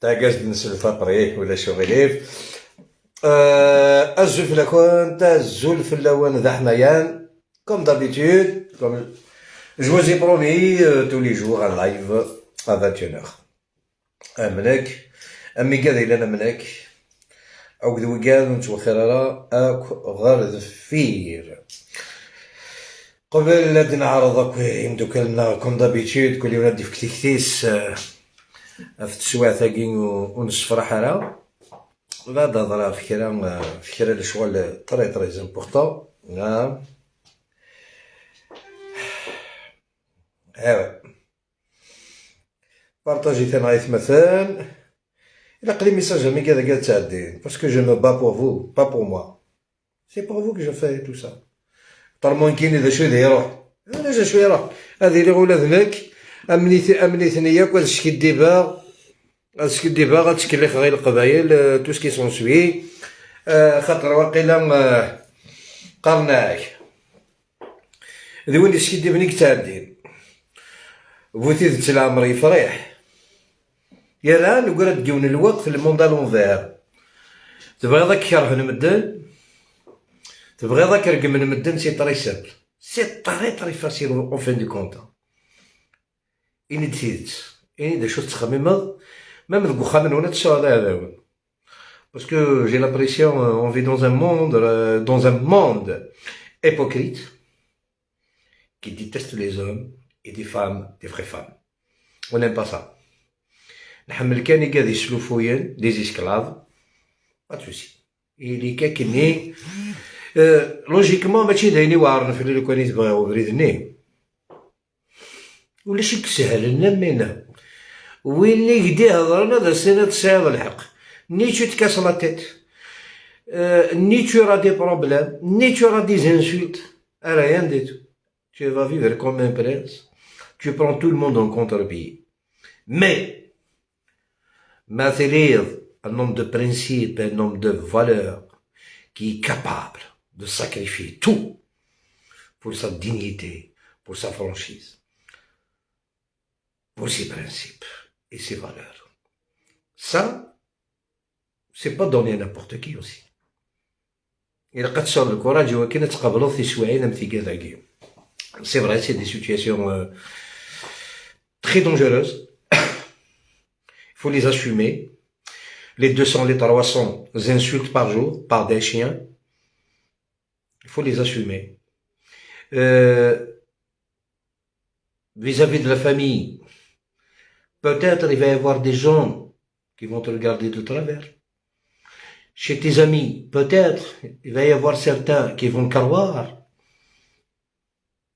تاكاز نسلف après ولا شو غريب. أزول فلاكون تازول فلاون ذا حمايان comme d'habitude, comme je vous ai promis, tous les jours un live à 21h. أمنك أمي قاد إلا منك أو قد وقاد نتوخر أك غير ذفير قبل لا نعرض يمدوكلنا comme d'habitude كل يوم ندي في كتيكتيس في التسواع ثاقي ونصفرح راه بعد هضرة في كرا الشغل très très important. نعم ايوا بارطاجي ثاني مثلا إلا قلي message مي كذا كذا تعدي parce que je me bats pour vous, pas pour moi, c'est pour vous que je fais tout ça. طرمون كاين اذا شو يروح انا شو يروح هذه اللي غولا ذنك امنيتي امنيتني ياك هذا الشكل ديبا هذا الشكل ديبا غتشكل غير القبايل tout ce qui s'ensuit خاطر واقيلا قرناك ذي وين الشكل ديبني كتعدين فوتي العمر يفرح يا نقول ديون الوقت le monde à l'envers. تبغي ذاك كره مدن تبغي ذاك رقم مدن, c'est très simple, c'est très très facile en fin de compte. إني تيدت إني دا شو تخممض même ذ وخامن ونا تسوى هذا parce que j'ai l'impression on vit dans un monde hypocrite qui déteste les hommes et des femmes, des vraies femmes. On n'aime pas ça. نحمل كان قاعد يسلوفوين des esclaves, pas de souci. إلي كاكني logiquement ماشي دايني وعرنا في اللي كان يتبغيو بريدني ولا شي كسهل لنا منا وين اللي قدي هضرنا ذا سنة تساعد الحق ni tu te casses la tête, ni tu auras des problèmes, ni tu auras des insultes, rien du tout. Tu vas vivre comme un prince, tu prends tout le monde en contre-pied. Mais مثليض un homme de principe, un homme de valeur qui est capable de sacrifier tout pour sa dignité, pour sa franchise, pour ses principes et ses valeurs. Ça, c'est pas donné à n'importe qui aussi. إلا قد تصور ال courage وكاين تقابلوا في سواعين أم تيكا. C'est vrai, c'est des situations très dangereuses. Il faut les assumer. Les 200, les 300 insultes par jour par des chiens, il faut les assumer. Vis-à-vis de la famille, peut-être il va y avoir des gens qui vont te regarder de travers. Chez tes amis, peut-être il va y avoir certains qui vont croire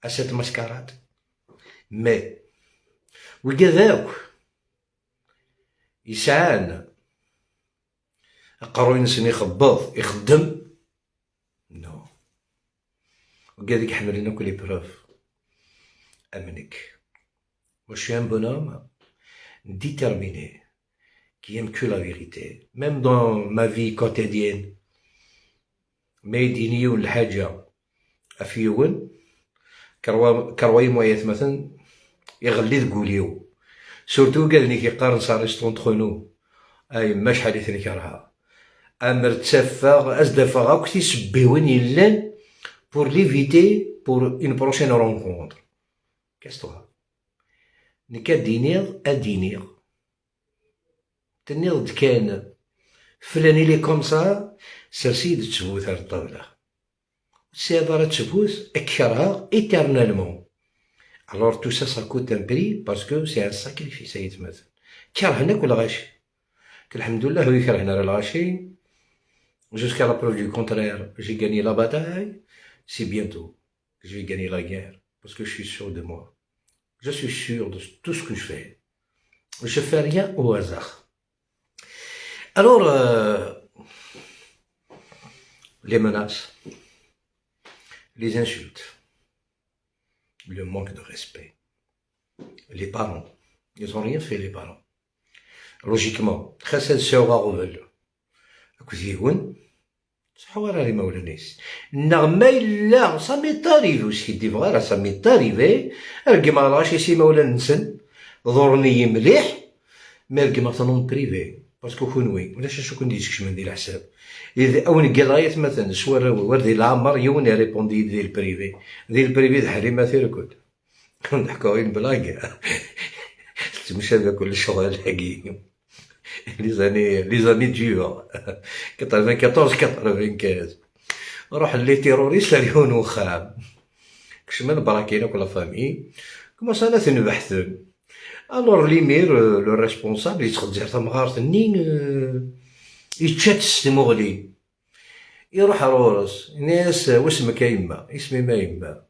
à cette mascarade. Mais, وكذاك يسعان قرو ينسن يخبط يخدم non وكذاك يحمل لنا كل preuve امنك. Moi, je suis un bonhomme déterminé qui aime que la vérité, même dans ma vie quotidienne. ما يدينيون الحاجة أفيون كرواي مويات مثلا يغلي تقوليو surtout قالني كيقارن ça reste entre nous اي ما شحال يثني كرها امر تسفغ ازدفغ اكو تيسبيون يلان pour l'éviter pour une prochaine rencontre. كاستوها نكا دينيغ ادينيغ تنيض كان فلان il est comme ça سرسيد تسبوت على الطابلة سيادة تسبوت اكرها éternellement. Alors tout ça, ça coûte un prix parce que c'est un sacrifice. يتمثل كرهنا كل غاشي الحمد لله هو يكرهنا الغاشي jusqu'à la preuve du contraire. J'ai gagné la bataille, c'est bientôt que je vais gagner la guerre parce que je suis sûr de moi, je suis sûr de tout ce que je fais, je fais rien au hasard. Alors les menaces, les insultes, le manque de respect, les parents, ils n'ont rien fait, les parents. Logiquement, خاصها تساوغ غبل أكو صح راه ما ولانيس نغ إلا ça m'est arrivé وش كيدي فغا ça m'est arrivé رقم غاشي سي ما ولا نسن ضرني مليح. mais رقمة privé parce que كونوي ولاش شكون ديسك من دي الحساب إذا أون قال غاية مثلا سوا ور العمر يون répondi دي ال privé، دي ال privé حريمة ثيركود نضحكو غير blague تمشى كل شغل حقي les années dures 94 95. روح les terroristes اليون وخام كشمن براكينا كل famille commencent انا تنبحث. alors l'émir، le responsable، يتخدر تمغارت ني يتشات ستموغلي، يروح رورس ناس: واسمك يما؟ اسمي ما يما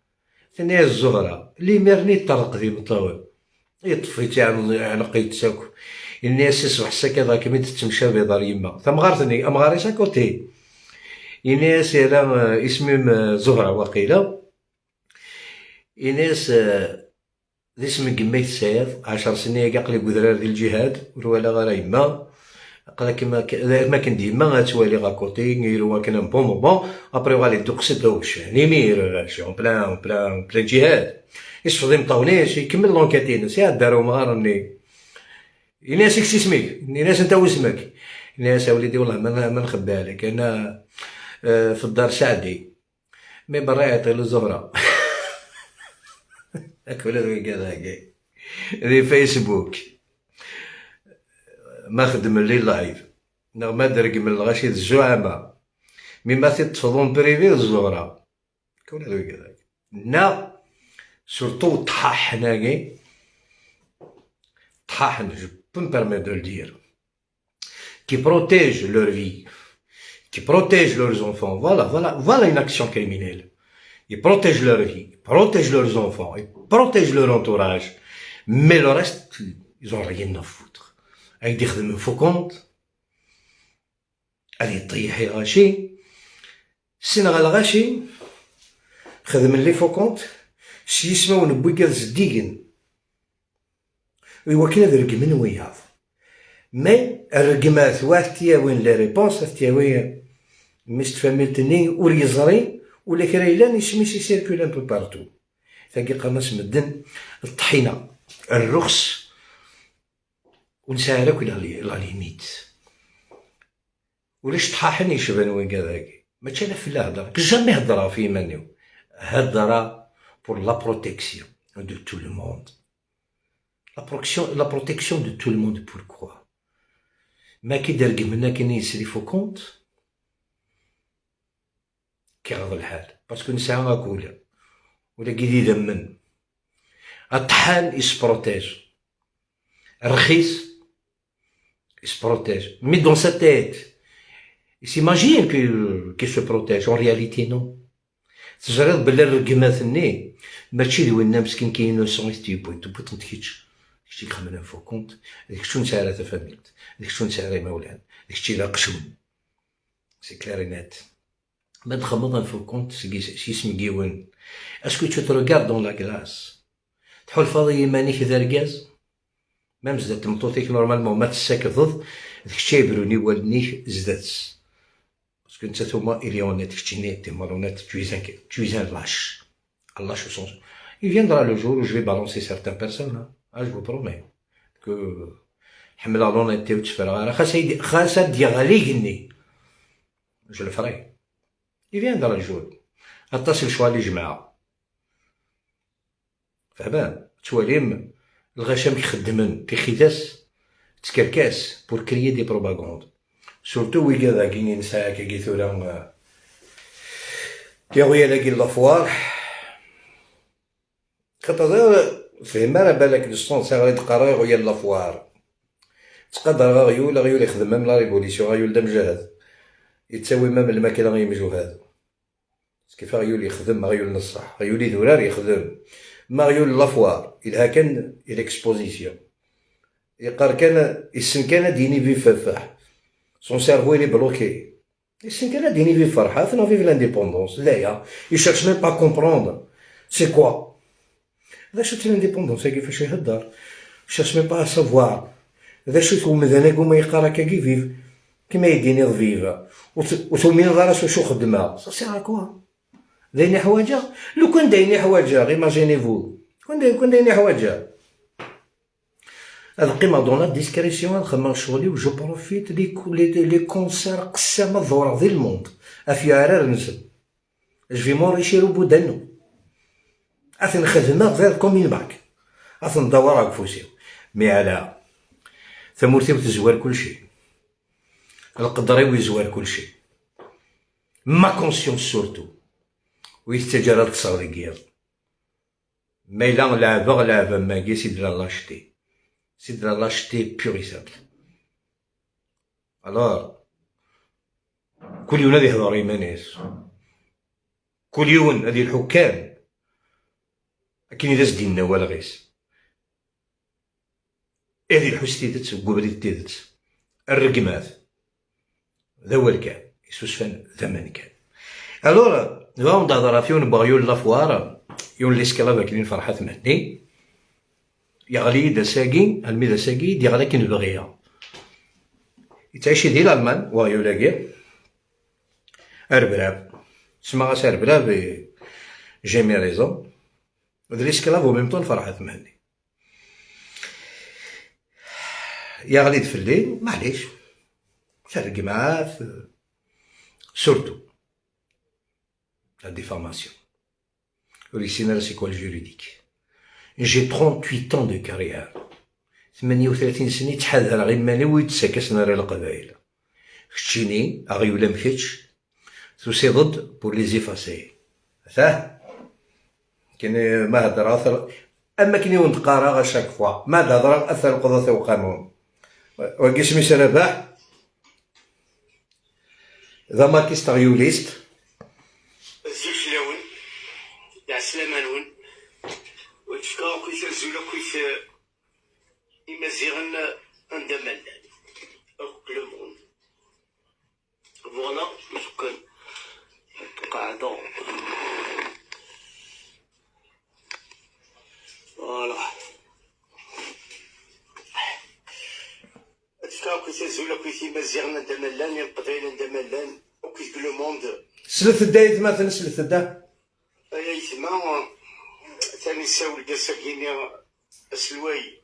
ثاني الزهرة. l'émir ني طرق ذي مطاول يطفي تاع عنق يتساك الناس يصبح ساكا كمي تتمشى بيضار يما تمغارتني امغاري à côté. الناس راه اسمي زهرة وقيلة. الناس ذي اسم قميت سيف 10 سنين كاع قلي قدرار ديال الجهاد ولا غير يما قال كما ما كان ديما غاتوالي غا côté يروا كان bon moment après غالي دوقسد وش l'émir en plein جهاد يصفض مطاونيش يكمل l'enquête سي دارو مغارني. الناس كسي اسمك؟ الناس انت واسمك؟ الناس وليدي والله ما نخبي عليك، انا في الدار سعدي mais برا يعطي له زهره. هاك ولاد وين كذا دي فيسبوك ما خدم les lives ما درق من الغاشي الزعماء mais ما تتفضون privé الزهرة كون هذا كذا نا surtout طحاحناكي طحاحن، je peux me permettre de le dire، qui protègent leur vie، qui protègent leurs enfants. Voilà, voilà, voilà une action criminelle. Ils protègent leur vie, ils protègent leurs enfants, ils protègent leur entourage. Mais le reste, ils ont rien à foutre. هاك يخدم faux compte، غادي يطيح غاشي السنغال، غاشي خدم les faux comptes سي يسمعون بويكا زديقن ايوا كاين هذا رقمن وياض mais الرقمات واحد تياوين les réponses تياوين ميست فاميلتني ور يزري ولا كرا الا نسمي circule un peu partout. ثاقي قناص مدن الطحينه الرخص ونسالك la limite ولاش طحاحن يشبان وين كذاك ماشي انا في هضره jamais هضره في مانيو هضره pour la protection de tout le monde، la protection de tout le monde، pourquoi ما كي دار منا كاين يسري faux compte كيغض الحال parce que نسعى غاكولا ولا كيدي دمن الطحان il se protège، الرخيص il se protège، mais dans sa tête il s'imagine qu'il se protège، en réalité non. تجرد بلا الرقمات ماشي دوينا مسكين كاين innocent تيبوي تبوي تنتكيتش كشتي يخمم faux compte ديك شو نسعى تفاميلت ديك شو نسعى مولان ديك الشي لا قشون، c'est clair et net. ما تخمض faux compte سي اسم كيون، est-ce que tu te regardes dans la glace؟ تحول فاضي مانيك ذا ركاز même زدت تمطوطيك normalement ما تساكض ديك الشي يبروني والنيك زدات parce que انت ثم il est honnête، كتشيني t'es malhonnête، tu es un lâche، lâche sens. Il viendra le jour où je vais balancer certaines personnes. Hein. Ah, je vous promets que حمل l'honnêteté وتفرغ خاص خاص ديغالي je le ferai. Il viendra le jour. اتصل شوالي جماعة فهمان تواليم الغشام يخدمن في خداس تكركاس pour créer des propagandes، surtout ويكا كاين نسا كي ثورا يا خويا لاقي la foire خاطر فهم راه بالك le sens غادي تقرا غيا la foire تقدر غيول غيول يخدم même la révolution غيول دا مجاهد يتساوي même الماكلة غيمجو هذا كيف غيول يخدم غيول نصح غيول يدورار يخدم ما غيول la foire إلا كان l'exposition يقار كان السن كان ديني في ففاح، son cerveau il est bloqué. السن كان ديني في فرحة ثنا vive l'indépendance لا il cherche même pas à comprendre c'est quoi هذا شو l'indépendance كيفاش يهدر، cherche même pas à savoir هذا شو ثم ذا ما يقرا كي vive كيما يديني vive وثمين راسو شو خدمة ça sert à quoi دايني حواجه لو كان دايني حواجه imaginez-vous كون دايني حواجه. القيمة dans la discrétion، نخدم شغلي و je profite les concerts قسامة الدورة ديال ال monde افيا عرار نسب je vais m'enrichir au bout d'un an. اثن خدمة غير comme une banque اثن ندور على كفوسيو mais على ثمورتي وتزوار كلشي القدري ويزوار كلشي ma conscience surtout ويستجرى تصغر mais لا لعبة لعبة ما كي c'est de la lâcheté، c'est de la lâcheté pure et simple. Alors كل يوم غادي يهضر ايمانيس كل يوم هذه الحكام كاين اذا دينا ولا غيس هذه الحس تيدت وقبري تيدت الرقمات ذا هو الكان يسوسفن ثمن كان. Alors نبغاو نهضر فيون بغيو la foire يون l'esclave كاين فرحات مهني يغلي دا ساكي المي دا ساكي دي كي نبغيها يتعيش ديال الالمان وغيو لاكي اربراب تسمى غاس اربراب j'ai mes raisons د l'esclave و même temps فرحات مهني يغلي في الليل معليش شارك معاه surtout la diffamation. Original, c'est quoi le juridique؟ J'ai 38 ans de carrière. 38 سنة تحذر غير ماني ويتساكس نار القبائل. كتشيني أغي ولا مكتش ضد pour les effacer. فاه كاين ما هضر أثر أما كاين ونتقارا chaque fois ما هضر أثر القضاة وقانون وكيسمي رباح ذا ماكيست غيوليست زوج لون العسلامة نون وتفكا كويس زولا كويس إمازيغن عندما le monde voilà سكان قاعدة voilà تفكا كويس زولا كويس إمازيغن عندما لان القبائل عندما لان وكيس le monde سلث الدا مثلا سلث الدا يا يتما ثاني ساول كاساكيني اسلواي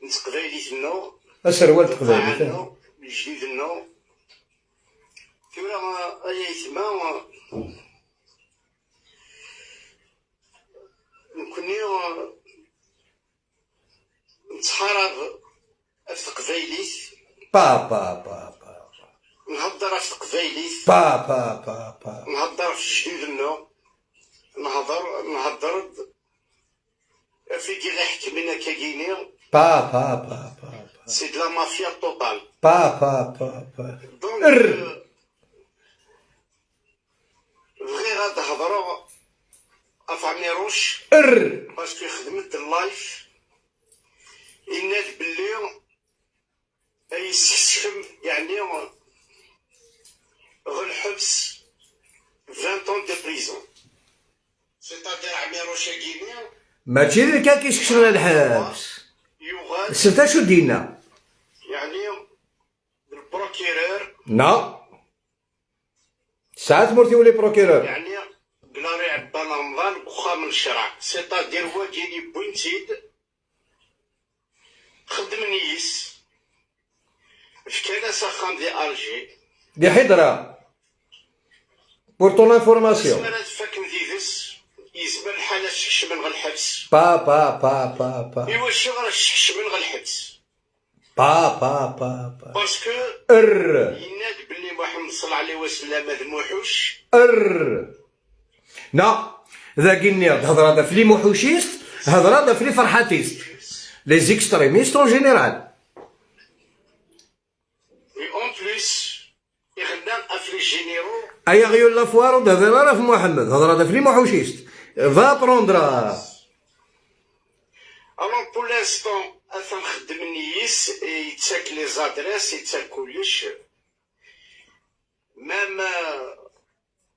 نتقبايليت نو اسروال تقبايليت الجديد نو ثورا يا يتما نكوني نتحارب في تقبايليت با با با با نهضر في تقبايليت با با با با نهضر في الجديد نو نهضر في كي غيحكمنا كاكيني با با با با c'est de la mafia totale با با با با donc بغي غتهضرو اف عميروش ار parce que خدمت ال live إناد بلي يستسلم يعني غير الحبس 20 ans de prison c'est-à-dire عميروش كيني ماشي اللي كان كيسكسونا الحبس يغال سلتا شو دينا يعني ال procureur نا ساعات مرتي ولي procureur يعني قلاري عبان رمضان بخا من الشرع c'est-à-dire هو كيني بوينتيد خدم نيس في كان سخان دي الجي دي حضرة pour ton information زمان فاك نديدس يزبل الحالة شكش من غير الحبس با با با با با ايوا الشغل شكش من غير الحبس با با با با parce que ار يناد بلي محمد صلى الله عليه وسلم هذا موحوش ار نا ذا كيني هضره هذا في les موحوشيست هضره هذا في les فرحاتيست les extrémistes en général et en plus يغنى اف les généraux ايا غيول la foire هضره في محمد هضره في les موحوشيست va prendre alors pour l'instant اثا نخدم نيس يتساك les adresses يتساك كلش même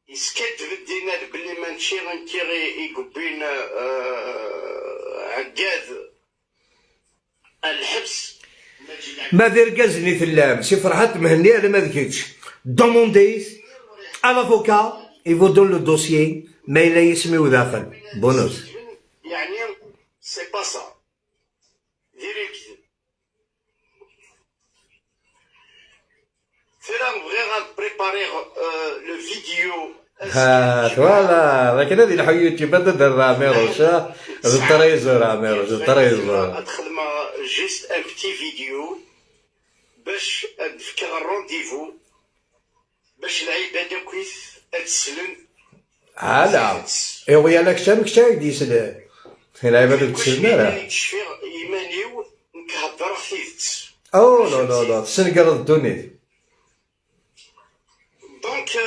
يسكت بدينا بلي ما نشي غنكيغي يقبين عقاد الحبس ما دير كازني ثلام سي فرحات مهني على ما ذكيتش demandez à l'avocat il vous donne le dossier ما الا يسمي وداخل بونوس يعني c'est pas ça. ديري الكذب. ثرا بغي préparer le vidéo. ها voilà، لكن هذه الحو يوتيوب هذا عميروش هذا ال trésor، عميروش ال trésor. ادخل juste un petit vidéo باش نفكر ال rendez-vous باش العباد كيف تسلم. هذا ايوا يا لك شامك شاي ديسل العباد تسلم راه. تشفي ايمانيو نكهضر خيت. او لا لا لا، تسنقر الدنيا. donc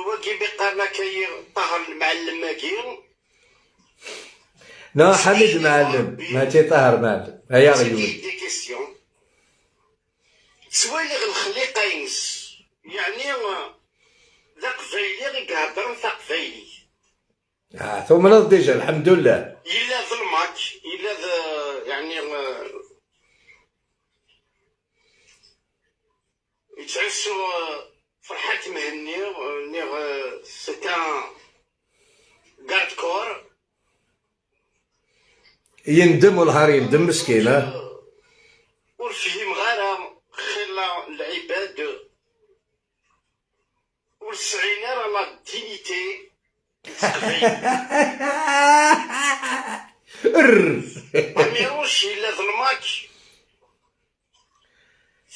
وكي بقى ما كاين طاهر المعلم ماكي. لا حميد معلم، ماشي طاهر معلم، هيا غيول. des questions سوالي الخليقة ينس، يعني ذا قبايلي غير كهضر ذا قبايلي. ثم نض déjà الحمد لله. إلا ذا الماك إلا ذا يعني يتعسو فرحات مهني نيغ c'est un garde-corps. يندم والهار يندم مسكين. ورفهم غير خلا العباد ورسعينا راه la dignité. عميروش إلا ظلماك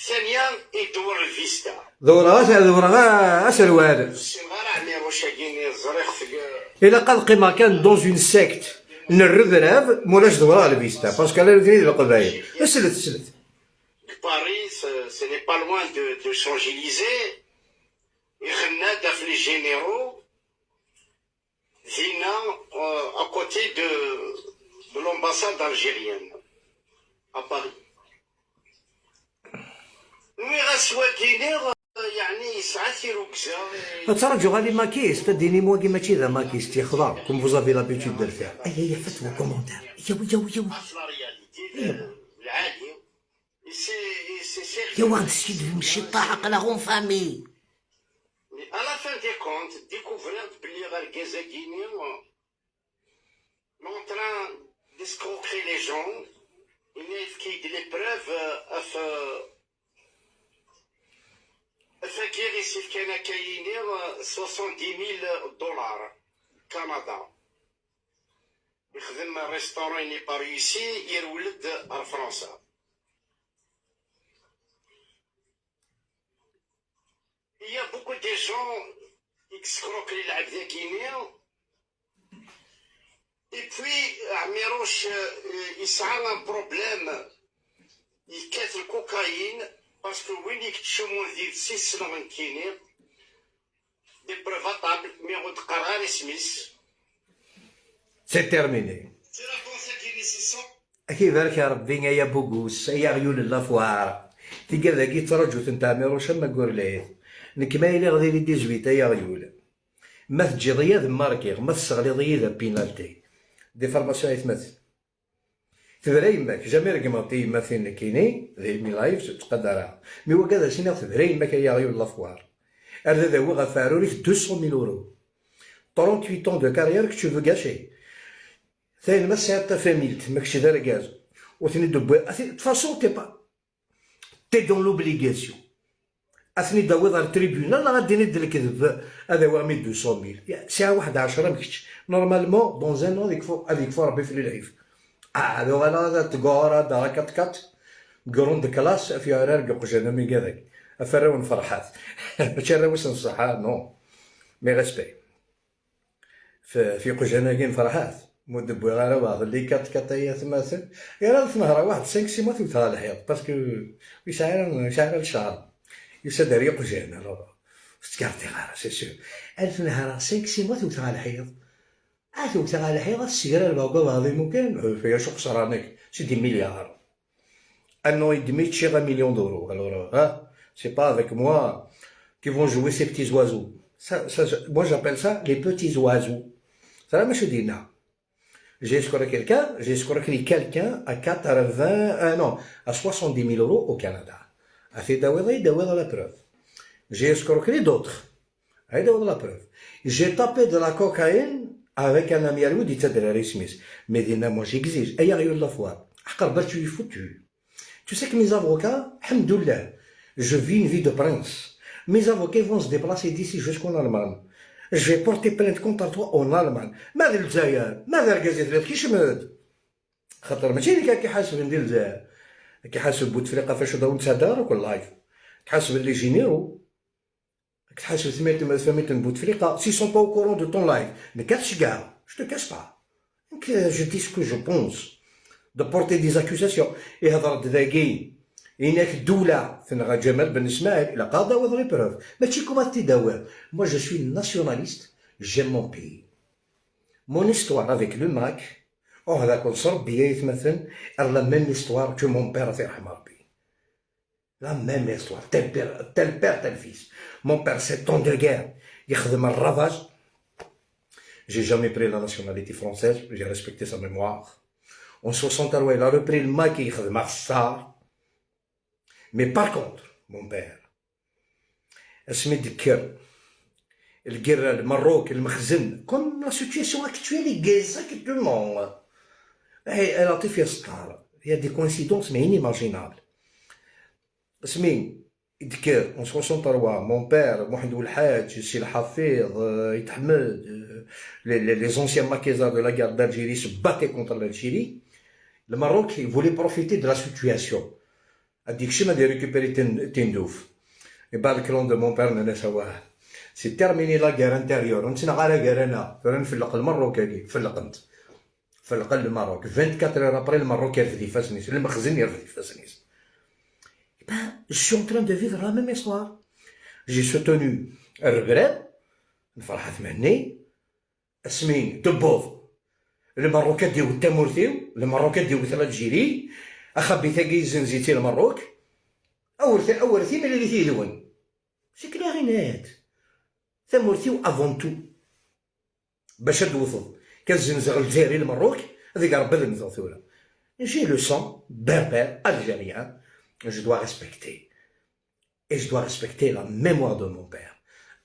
ثانيا يدور الفيستا. دورها دورها اسروال. إلا قد قيمة كان dans une secte نرذراف مولاش دورها الفيستا parce que على رذري القبايل سلت سلت. باريس ce n'est pas loin de Champs-Élysées، يغنى في les généraux فينا à côté de l'ambassade algérienne à Paris. نوي غاسوا يعني يسعى ثيروكزا. ترجو غادي ماكيس تديني مواكي ماشي ذا ماكيس تيخضر comme vous avez l'habitude de le faire. اي هي faites vos commentaires. يا ويا ويا العادي يا واحد السيد مشي طاحق لا غون فامي. À la fin des comptes, découvrir بلي غير كازاكيني en train d'escroquer les gens، il y a les preuves فاكير يسيف كان كاينين 70000 دولار كندا، يخدم restaurant pas réussi، يرولد فرنسا. Il y a beaucoup de gens qui العبد كيني. Et puis عميروش يسعى un problème، يكات الكوكايين parce que وين يكتشمون ذي سيس سنة كيني des preuves à table mais غود قرار سميس. c'est terminé. كي بالك يا ربي يا بوغوس يا غيول la foire تلقى ذاكي ترجو تنتاع ميروش ما قول نك ما إلا غادي لي 18 يا غيول ما تجي ذا ماركي ما تسغلي ذا pénalité diffamation يتمثل تبرا يماك jamais رقمتي يما فين كيني ذي مي لايف تقدرها mais وكذا سينا تبرا يماك يا غيول la foire هذا هو غفاروريك 200,000 اورو 38 ans de carrière que tu veux gâcher. ثاني ما سيط فاميلت ماكش دار غاز وثني دبي de façon t'es pas t'es dans l'obligation اثني داوي دار tribunal غادي ندير الكذب هذا هو 200,000 ساعة واحد 10 مكتش normalement dans un an هذيك فو ربي في العيف هذا غالا تكورا دارا كات كات grande classe في راه قجانا مي كذاك افراون فرحات ماشي راوس نصحة non mes respects في قجانا كاين فرحات مود بوي غير بعض اللي كات كات ثماثل يا راه نهار واحد 5 6 mois توتها الحيط parce que يسعر يسعر الشهر يسدر يقجان تكارتي غير c'est sûr ألف نهار 5 6 mois توتها الحيط توتها الحيط السيرة الباقو هذه ممكن فيها شو خسرانك c'est des milliards un an et demi تشي غا million d'euros. alors ها c'est pas avec moi qui vont jouer ces petits oiseaux. Ça, moi j'appelle ça les petits oiseaux. Ça ماشي دينا. J'ai escroqué quelqu'un, j'ai escroqué quelqu'un à 80, non, à 70 000 euros au Canada. هذه la preuve. J'ai escroqué d'autres. هذه la preuve. J'ai tapé de la cocaïne Avec un ami à lui تدري ريسميس mais moi j'exige اي غير la fois حقر باش tu es foutu. Tu sais que mes avocats, الحمد لله, je vis une vie de prince. Mes avocats vont se déplacer d'ici jusqu'en Allemagne. Je vais porter plainte contre toi en Allemagne. ماذا الجزائر؟ ماذا الجزائر؟ كيش مد؟ خاطر ماشي اللي كان كيحاسب ندير الجزائر. كيحاسب بوتفليقه فاش داو دار كل live. تحاسب les généraux. تحاسب ثميت بوتفليقه s'ils sont pas au courant de ton live. ما كاتش كاع. Je te cache pas. Donc, je dis ce que je pense. De porter des accusations. يهضر داكي هناك الدولة تنغى جمال بن اسماعيل الى قضاء وضري preuves ماشي كوما تداوى. Moi, je suis nationaliste, j'aime mon pays, mon histoire avec le MAK. او هذاك ربي يتمثل la même histoire que mon père في رحمة ربي, la même histoire, tel père, tel père, tel fils. Mon père, 7 ans de guerre, يخدم ال ravage. J'ai jamais pris la nationalité française, j'ai respecté sa mémoire. En 63, il a repris le maquis, يخدم الصار. Mais par contre, mon père, اسمي دكر القرة المروك المخزن comme la situation actuelle, exactement. لطيف يا ستار, il y a des coïncidences mais inimaginables. اسمي دكر en 63, mon père, محمد والحاج سي الحفيظ يتحمد, les anciens maquisards de la guerre d'Algérie se battaient contre l'Algérie. Le Maroc, il voulait profiter de la situation. هذيك الشيء ما récupérer تندوف. Et le clan de mon père ناس واه c'est terminé la guerre intérieure. نتنا غير guerre انا نفلق المروك هذيك فلقنت فلق المروك 24 heures après المروك يرفد يفاسنيس المخزن يرفد يفاسنيس. Ben, je suis en train de vivre la même histoire. J'ai soutenu الربراب نفرحة مهني اسمي دبوف المروك ديو تامورثيو المروك ديو l'Algérie اخبي ثاقي زنزيتي المروك اورثي اورثي من اللي تيدون. C'est clair et net. ثامورثيو avant tout باش دوثض كنزنزغ الجزائري المروك هذيك ربي ذا ثورة. J'ai le sang berbère algérien, je dois respecter. Et je dois respecter la mémoire de mon père.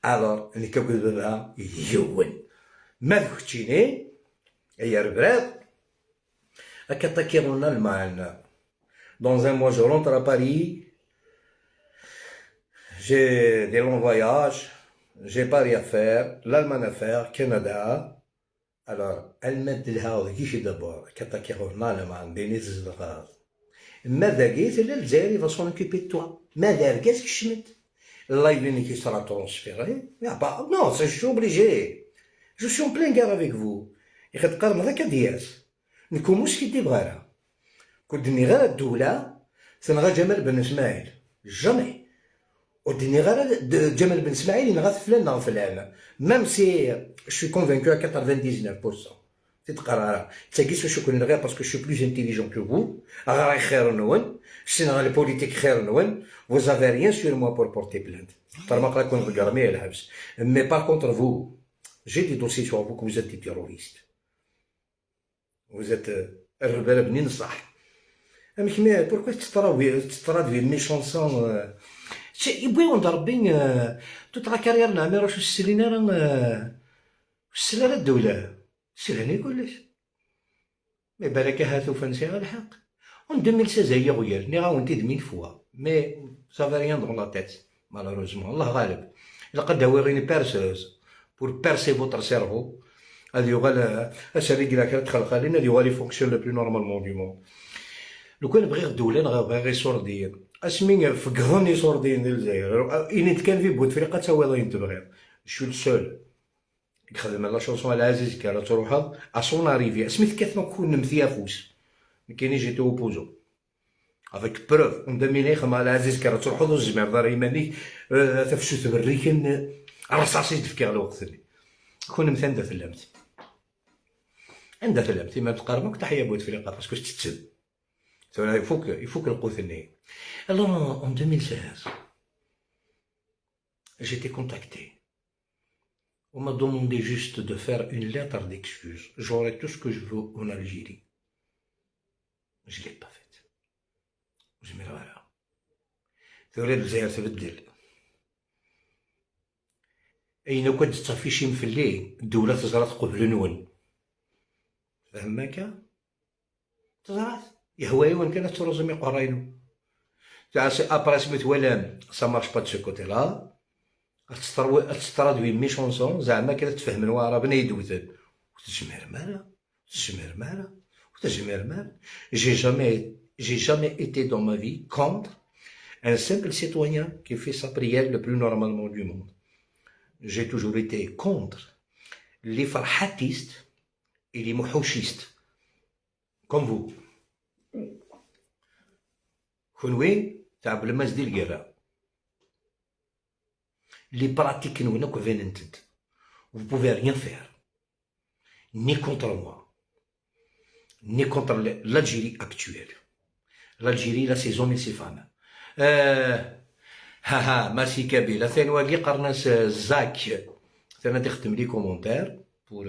Alors, اللي كوكب بابا يون ما ذكتيني يا ربراب attaquer en Allemagne. Dans un mois, je rentre à Paris. J'ai des longs voyages. J'ai Paris à faire, l'Allemagne à faire, Canada. Alors, elle m'a dit كيش d'abord attaquer en Allemagne, بيني الزغار. ماذا قيت الجزائر va s'en occuper de toi. ماذا ركاز كشمت ال live qui sera transféré. Pas, non, je suis obligé. Je suis en pleine guerre avec vous. يا تقارن هذاك دياس نكون مش كي بغانا كنت غير الدولة سنغا جمال بن اسماعيل jamais ودني غير جمال بن اسماعيل نغا فلان نغا فلان, même si je suis convaincu 99% تتقرا تاكيس واش يكون غير parce que je suis plus intelligent que vous. غير خير نون سينا les politiques خير نون. Vous avez rien sur moi pour porter plainte. طالما قرا كون غرمي الحبس. Mais par contre, vous, j'ai des dossiers sur vous, que vous êtes des terroristes, vous êtes الربالة بنين صح. Mais pourquoi tu traduis mes chansons? يبوي وند ربي toute la carrière نعمي راش السلينا راه السلالة الدولة سيراني كلش mais بالك هاتو فنسي الحق. En 2016 هي غير ني غاونتي mille fois, mais ça va rien dans la tête, malheureusement. الله غالب لقد داوي une perceuse pour percer votre cerveau. هذه يغال اسالي كلا تخلق لنا هذه يغالي fonctionne le plus normalement du monde. لو كان بغي الدولة بغي غير صورديين اسمي فقضني صورديين ديال الجزائر إن كان في بوتفليقه تا هو تبغي. Je suis le seul يخدم la chanson على عزيز كان تروح à son arrivée سميت كيف ما كون نمثيافوس كاين j'étais opposant avec preuve en 2000 خما على عزيز كان تروح الزمر دار ايماني تفشوت بريكن رصاصي تفكر الوقت اللي كون مثلا عندها فلمت عندها فلمت ما تقاربك تحيه بوتفليقه parce que تتسب يفوك يفوك القوت النهي. Alors, en 2016, j'ai été contacté. On m'a demandé juste de faire une lettre d'excuse. J'aurais tout ce que je veux en Algérie. Je ne l'ai pas faite. Je me voilà. تريد الجزائر تبدل. اين كنت تافيشي مفلي الدولة تزرات قبل نون فهم هكا تزرات يهواي وين كانت تروزمي قراينو تاع après سميت ولا ça marche pas de ce côté-là. تسترادوي mes chansons زعما كذا تفهم العرب يدوثن وتجمر مالا تجمر مالا وتجمر مالا. J'ai jamais été dans ma vie contre un simple citoyen qui fait sa prière le plus normalement du monde. J'ai toujours été contre les farhatistes et les mouhouchistes, comme vous. كون تاع بلماس ديال الكرا les pratiques نونك فيننتد. Vous pouvez rien faire, ni contre moi, ni contre l'Algérie actuelle. L'Algérie, là, ses hommes et ses femmes. ها ها ماسي كابيلا ثاني واقي قرناس زاك ثاني تخدم les commentaires pour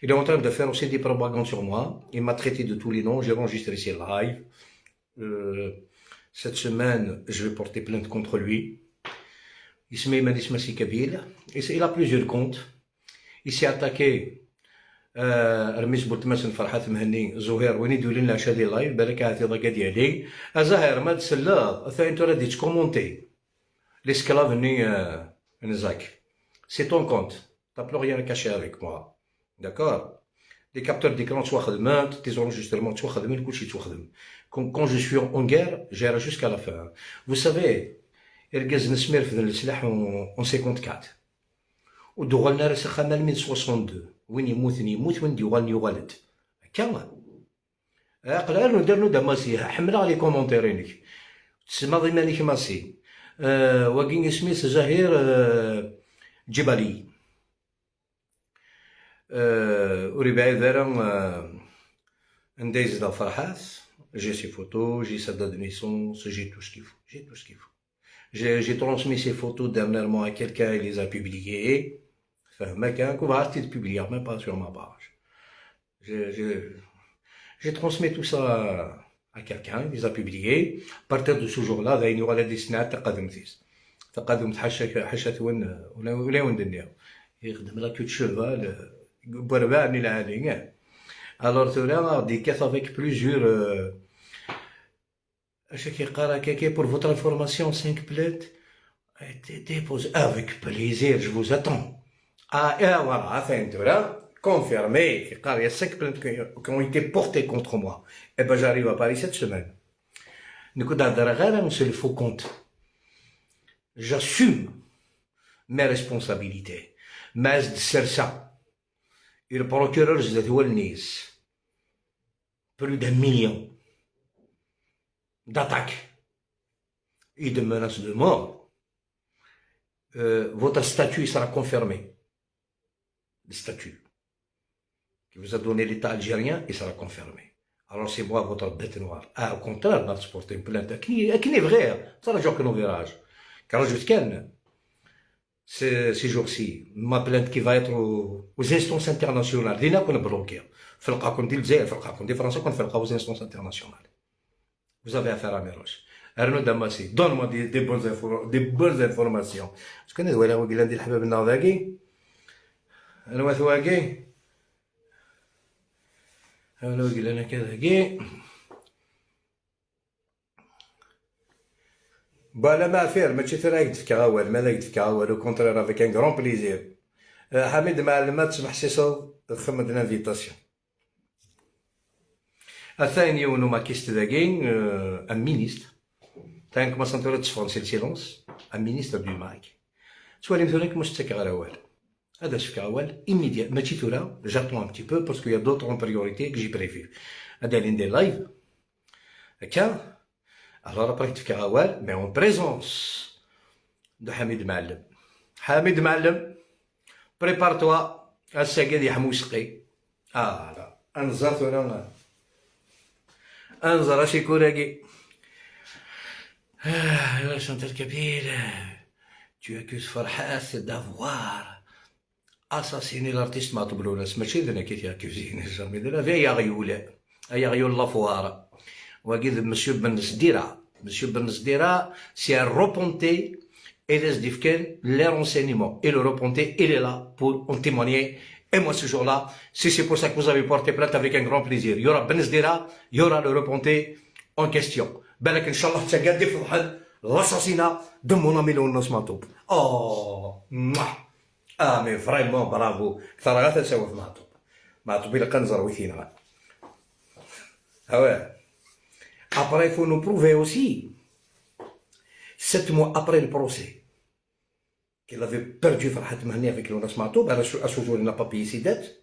il est en train de faire aussi des propagandes sur moi. Il m'a traité de tous les noms. J'ai enregistré ses lives. Cette semaine, je vais porter plainte contre lui. Il se met Massi Kabil. Il a plusieurs comptes. Il s'est attaqué رميس بولتماس فرحات مهني زهير وين يدير لنا شادي live بالك عاتي ضاكا ديالي زهير ما تسلا ثاني تورا دي تكومونتي l'esclave ني نزاك. C'est ton compte, t'as plus rien à cacher avec moi, d'accord? Les captures d'écran تواخدمات, tes enregistrements تواخدمين, كلشي تواخدم. Quand je suis en guerre, j'irai jusqu'à la fin, vous savez. إرقاز نسمير في السلاح en 54 ودغلنا راس خمال من 62 وين يموت يموت وين يغال يغالد كا عقل ندير دا ماسي حمل les commentaires ينك تسمى ضيمانيك ماسي واكين سميت زهير جبالي وربعي دارا ندايز دا فرحات. J'ai ses photos, j'ai sa date de naissance, j'ai tout ce qu'il faut, j'ai tout ce qu'il faut. J'ai transmis ces photos dernièrement à quelqu'un, il les a publiées. Enfin, mec, hein, qu'on va arrêter de publier, même pas sur ma page. J'ai transmis tout ça à quelqu'un, il les a publiés. À partir de ce jour-là, il y aura la destinée تقدم تيس. تقدم حاشا حاشا وين ولا وين دنيا. يخدم la queue de cheval بربع من العالي. Alors تورا دي كاث avec plusieurs اش كيقرا كي pour votre information, 5 plaintes a été déposées. Avec plaisir, je vous attends. Ah, et voilà, enfin, tu vois, confirmé, il y a 5 plaintes qui ont été portées contre moi. Eh ben, j'arrive à Paris cette semaine. نكون نهضر غير c'est le faux compte. J'assume mes responsabilités. مازد السرسة ال procureur زاد هو النيس plus d'un million d'attaques et de menaces de mort, votre statut sera confirmé. Le statut qui vous a donné l'État algérien, il sera confirmé. Alors c'est moi votre bête noire. Ah, au contraire, va porter une plainte. Qui est vrai, ça la jour que nous virage. Car je ces jours-ci, ma plainte qui va être aux instances internationales. دينا كنا bloqué. في القاكم ديال الجزائر في القاكم ديال فرنسا كون في aux instances internationales. Vous avez affaire à Amirouche. Arnaud Damassi, donne-moi des bonnes informations. شكون هذا ولا وقيلا ندير الحباب الناضاكي؟ انا واثواكي انا وقيلا انا كذاكي با ما فير ماشي ترى يدفك غوال ما يدفك غوال au contraire, avec un grand plaisir. حميد معلم تسمح سيسو خمد l'invitation. الثاني يونو ماكيست ذاكين un ministre تاين كما سنتورا تسفون c'est silence, un ministre du MAK سوالي مثلا مش تسكر غير اوال هذا شفك اوال immédiat ماشي ثورا. J'attends un petit peu parce qu'il y a d'autres priorités que j'ai prévues. هذا اللي ندير live هكا. Alors après تفك اوال mais en présence de حميد معلم. حميد معلم, prépare-toi الساقي دي حموسقي لا انزر ثورا انزر اشي كوراكي. Ah, Chantal Kabir, tu accuses Farhat d'avoir assassiné l'artiste Matoub Lounès. ماشي انا qui t'ai accusé, jamais de la vie. يا غيول يا غيول la foire وكيد monsieur بن سديرة. Monsieur بن سديرة, c'est un repenti. Et les les renseignements et le repenti, il est là pour en témoigner. Et moi, ce jour-là, si c'est pour ça que vous avez porté plainte, avec un grand plaisir. Il y aura Ben Sdira, il y aura le repenti en question. بالك ان شاء الله تقدي في l'assassinat de mon ami Lounès Matoub. Oh, ah mais vraiment bravo. ترى غير تسوي في معطوب. معطوب إلا قنزر ويثينا. Ah ouais. Après, il faut nous prouver aussi, 7 mois après le procès, qu'il avait perdu Farhat Mehenni avec Lounès Matoub, à ce jour, il n'a pas payé ses dettes,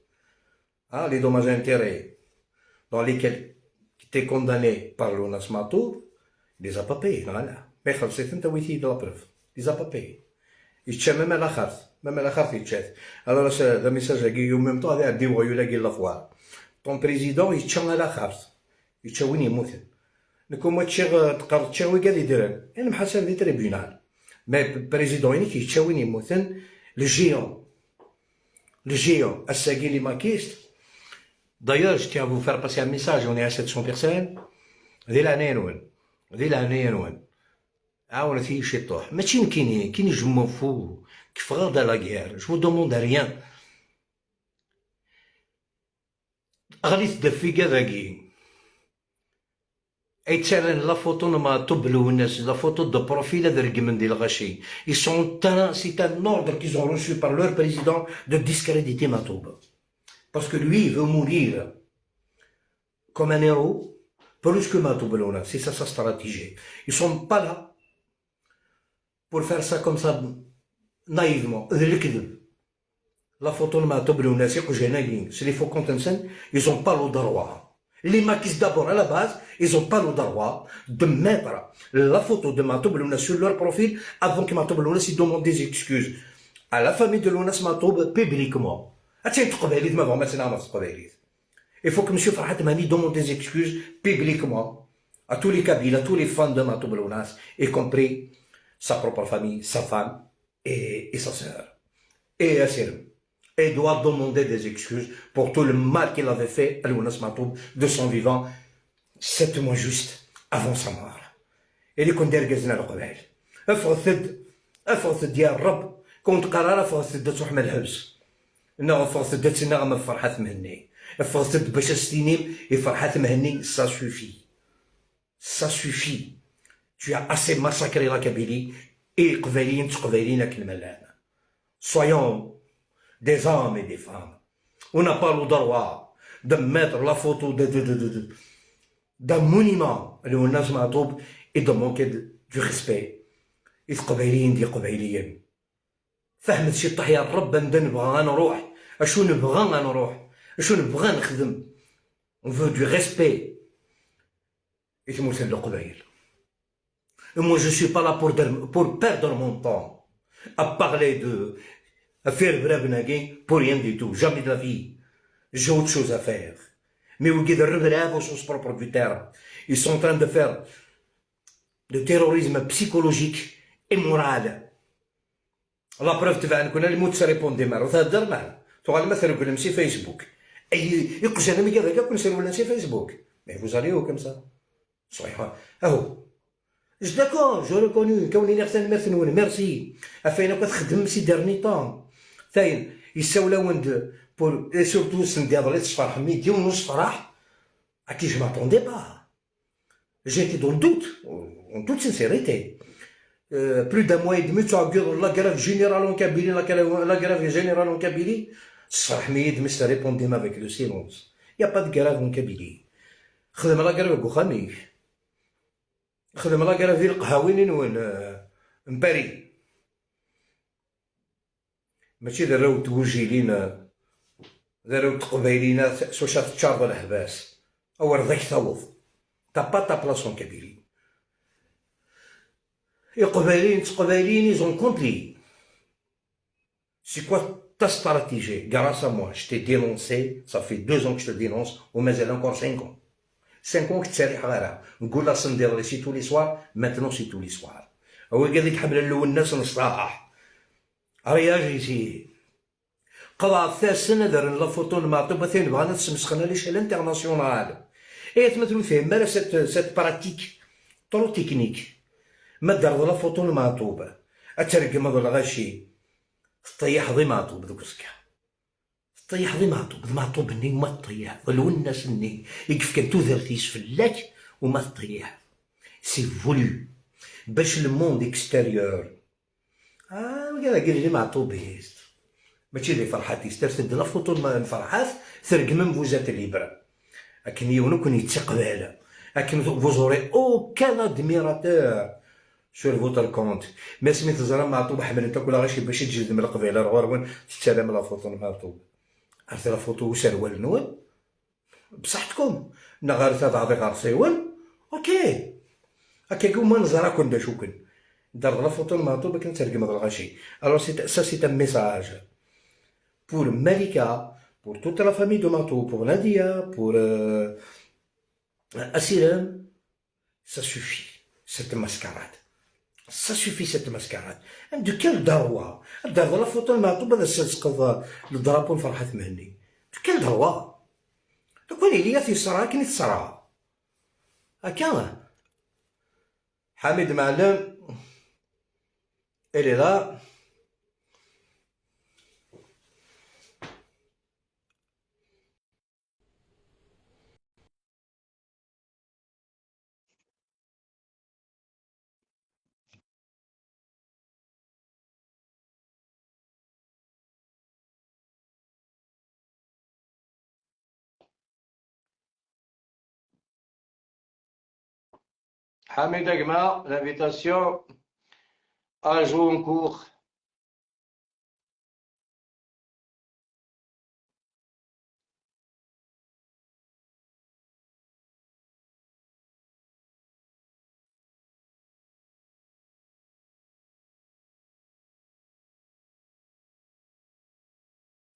hein, les dommages et intérêts dans lesquels il était condamné par Lounès Matoub, il les a pas payés. Voilà. Mais خلصت انت ويتي de la preuve. Il les a pas payés. يتشا même la carte. Même la carte يتشات. Alors, le message qui en même temps هذا عندي وغيو la foire. Ton président يتشا la carte. يتشا وين يموت. نكون تشي تقرر تشي وين قاعد يدير انا محاسب في tribunal. Mais président ينك يتشا وين يموتن le géant. Le géant, الساقي les makistes. D'ailleurs, je tiens à vous faire passer un message, on est à 700 personnes. ذي العنين وين ذي العنين وين عاون في شي طوح ماشي كاين كاين je m'en fous كيف غادا la guerre, je demande rien. غادي تدفي كذاكي اي تسالن la photo معطوب الوناس la photo de profil هذا رقم ديال الغاشي. Ils sont c'est un ordre qu'ils ont reçu par leur président de discréditer Matoub, parce que lui, il veut mourir comme un héros plus que Matoub Louna. C'est ça sa stratégie. Ils sont pas là pour faire ça comme ça naïvement. La photo de Matoub Louna, c'est les faux comptes, ils n'ont pas le droit. Les makistes d'abord, à la base, ils n'ont pas le droit de mettre la photo de Matoub Louna sur leur profil avant que Matoub Louna s'y demande des excuses à la famille de Lounès Matoub publiquement. Il faut que M. Farhat Mehenni demande des excuses publiquement à tous les Kabyles, à tous les fans de Matoub Lounès, y compris sa propre famille, sa femme et sa sœur. Et Assirem. Et doit demander des excuses pour tout le mal qu'il avait fait à Lounès Matoub de son vivant, 7 mois juste avant sa mort. اللي كنت داير قزنا القبائل افغثد افغثد يا الرب كنت قرار افغثد تروح من الحبس انه افغثد تسنى ما فرحات مهني افغثد باش ستينيم فرحات مهني. Ça suffit, ça suffit, tu as assez massacré la Kabylie et قبايلين تقبايلين كلمة. Soyons des hommes et des femmes. On n'a pas le droit de mettre la photo d'un monument اللي هو الناس معطوب et de manquer du respect. قبايليين دي قبايليين فهمت شي طح يا الرب نبدا نبغى نروح اشو نبغى نروح اشو نبغى نخدم. On veut du respect. يتموت القبايل. Et moi, je suis pas là pour perdre mon temps à parler de à faire brave pour rien du tout. Jamais de la vie. J'ai autre chose à faire. Mais au guide relève au sens propre du terme. Ils sont en train de faire de terrorisme psychologique et moral. La preuve تبع كنا اللي موت répondre مار وتهدر معنا تغال مثلا يقول سي فيسبوك اي يقول انا مي كذا كون سير ولا سي فيسبوك. Mais vous allez où comme ça? صحيح اهو je d'accord, je reconnais كوني نغتان مثلا ميرسي افاين كتخدم ces derniers temps ثاين يساولا وند pour surtout سندي تصفر ميدي ونص فرح à qui je m'attendais pas. J'étais dans le doute, en toute sincérité. Plus d'un mois et demi, tu as la grève générale en Kabylie, la grève générale en Kabylie. صح ميد مش répondez avec le silence. Il n'y a pas de grève en Kabylie. خدم la grève بوخاميك. خدم la grève ديال القهاوي وين باري. ماشي دراو توجيلين دراو تقبايلين سوشا تشارض الحباس او رضيك ثوض. T'as pas ta place en Kabylie. القبايلين تقبايلين, ils ont compris. C'est quoi ta stratégie? Grâce à moi, je t'ai dénoncé, ça fait 2 ans que je te dénonce, ومازال encore 5 ans. 5 ans que تسريح غيرها. نقول لها سندير c'est tous les soirs, maintenant c'est tous les soirs. هو قال لك حمل الاول الناس نصراح. Réagissez. قضاء 3 سنة دار la photo معطوبة ثاني بغانا تسمسخنا l'échelle internationale. ايه تمثلوا فيه مالا cette pratique trop technique. ما دار la photo المعطوبة. اترقم هذا الغاشي تطيح ضي معطوب ذوك السكا تطيح ضي معطوب معطوب ني وما تطيح الوناس ني يكف كان تودرتيس فلاك وما تطيح c'est voulu باش le monde extérieur قال لي معطوبيست ماشي les فرحاتيست ترفد la photo فرحات ترقم vous êtes libres لكن يونو يتقبل لكن vous aurez aucun admirateur sur votre compte. ما سميت زرا معطوب حمل انت كل غاشي باش تجد من القبيله غير وين تتسلم la photo معطوب عرفت la photo وسروال نون بصحتكم نغار تاع غارسيون OK هكاك هما نزرا كون باش وكن دار la photo معطوب كنت ترقم الغاشي. Alors c'est ça, c'est un message pour Malika, pour toute la famille de Matoub, pour Nadia, pour Assirem. Ça suffit, cette mascarade. Ça suffit, cette mascarade. De quel droit? دار la photo المعطوب هذا سقط ال drapeau فرحة مهني. De quel droit? لو كان هي في صرا كني تصرا. هكا حميد معلم il est là. Hamid Agma, l'invitation à jouer en cours.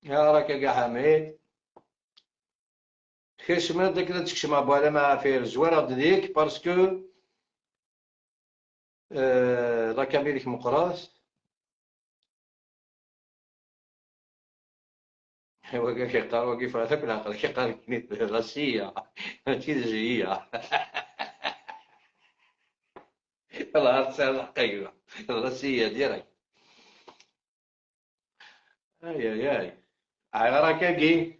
يا راك يا حميد خشمة داك تكشم بوالا ما فيه الزوارة ديك parce que la كابيليك مقراس هو كيقرا وكيف هذاك العقل كيقرا غاسية ماشي جية والله تصير الحقيقة غاسية direct. اي اي اي راه كاكي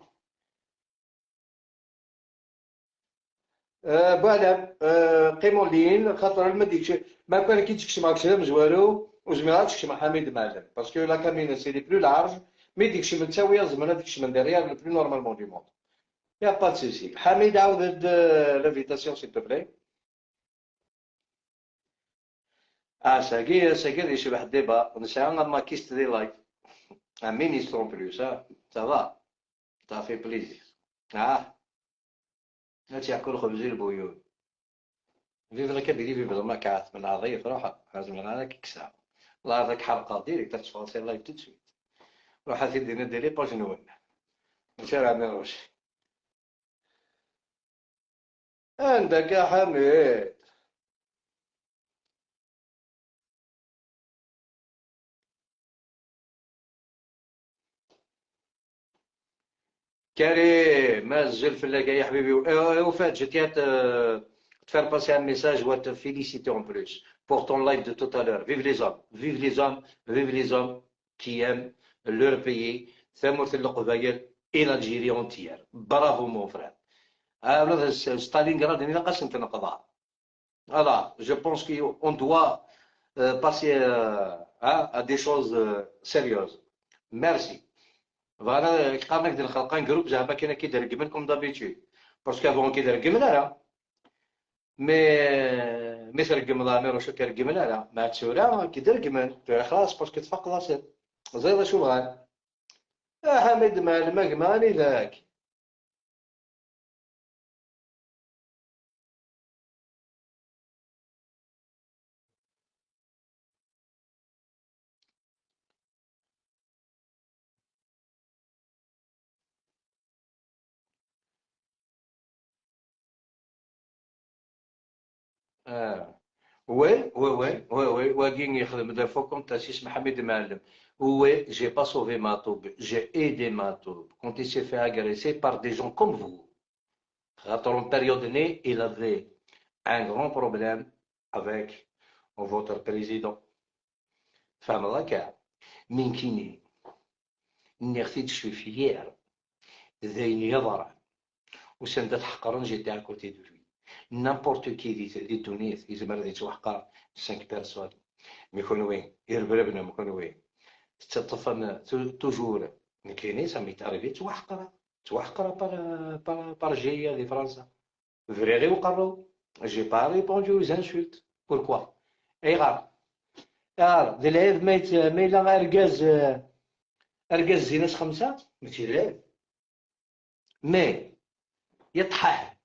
voilà قيمو لين خاطر ما ديكش ما كان كي تكش معاك سلام زوالو وزميرات تكش مع حميد معلم parce que la caméra c'est plus large mais ديكش من تساوية زمنا ديكش من derrière le plus normalement du monde y a pas de souci. حميد عاود l'invitation s'il te plaît. ساكي ساكي يشبح débat نسعى ما كيست دي live un ministre en plus ça va ça fait plaisir. تياكل خبز البيوت vive la Kabylie vive المكعات من عظيف روح لازم انا كيكسا الله يعطيك حرقه direct تفونسي live tout de suite روح سيدي ندير les pages نون ماشي راه ميروش عندك يا حميد. كريم مازال فلاك يا حبيبي وفات je tiens te faire passer un message ou te féliciter en plus pour ton live de tout à l'heure. Vive les hommes, vive les hommes, vive les hommes qui aiment leur pays, ثمرة القبائل et l'Algérie entière. Bravo mon frère. Alors Stalingrad il a نقضاء. Voilà, je pense qu'on doit passer à des choses sérieuses. Merci. Voilà, قامك ديال الخلقان groupe زعما كاين كيدير قبل comme d'habitude parce que avant كيدير قبل راه mais ترقم ضامير واش كيرقم لا مع تسورا كيدير قبل خلاص parce que تفق راسك زيد شو بغا حميد مال ماني ذاك. Oui, oui, oui, oui, oui, واقين يخدم des faux comptes اسمه حميد معلم. Oui, j'ai pas sauvé Matoub, j'ai aidé Matoub quand il s'est fait agresser par des gens comme vous. En période donnée, il avait un grand problème avec votre président. فهم هكا من كيني ني غتي je suis fier ذاين يضرع وسند تحقرن j'étais à côté de lui. N'importe qui دي دونيت يزمر دي توحقر 5 personnes mais كون يربربنا مكون وين تطفن toujours كاينين ça m'est arrivé توحقر توحقر par GIA دي فرنسا vrai غي وقرو j'ai pas répondu aux insultes. Pourquoi? اي غار اه ذي العيب ما الا اركاز اركاز زيناس خمسة ماشي العيب mais يطحح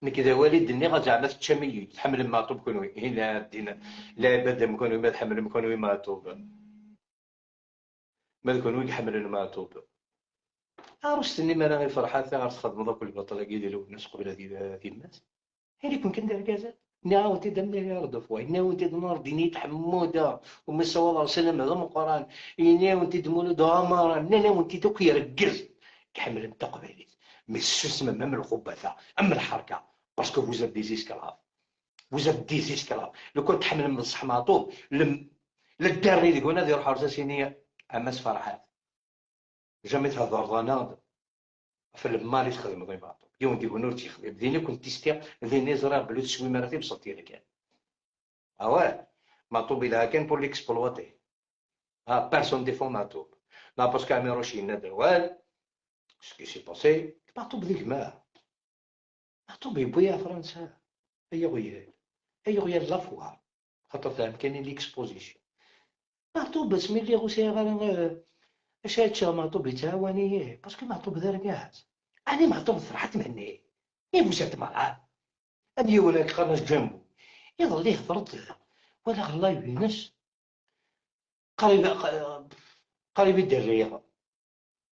نكذا والد ني غا زعما تشامي تحمل ما طوب كونوي هنا دينا لا بد مكونوي ما تحمل مكونوي ما طوب ما كونوي يحمل ما طوب عرفتني ما غير فرحات غير تخدم ذاك البطلة كي ديالو الناس قبل هذه الناس هذه كون كندير كازا نعاود دم مليار دو فوا نعاود نور ديني حموده وما صلى الله عليه وسلم هذا القران نعاود دمولود عمر نعاود دوك يركز كحمل انت قبيليت mais السوسمه même الخبثه ام الحركة parce que vous êtes des esclaves, vous êtes des esclaves. لو كنت تحمل من الصح معطوب للدري اللي قلنا يروح عرساسينية امس فرحات jamais تهضر انا في المالي تخدم ضي معطوب يوم دي نور تيخدم ديني كنت تيستي ديني زرا بلو تسوي مراتي بصوتي لك اه معطوب الى كان pour l'exploiter. اه personne défend معطوب لا parce que عميروش نادر ce qui s'est passé معطوب ذيك ما معطوب يبويا فرنسا اي غيال اي غيال la foire خاطر فاهم كاينين l'exposition معطوب بس ملي غوسي غير اش هادشي معطوب يتعاوني parce que معطوب دار كاع انا معطوب فرحت مهني mais vous êtes malades ابي ولا خرج جنبو يظل يهضرت ولا غلا يونس قريب قريب يدير الرياضة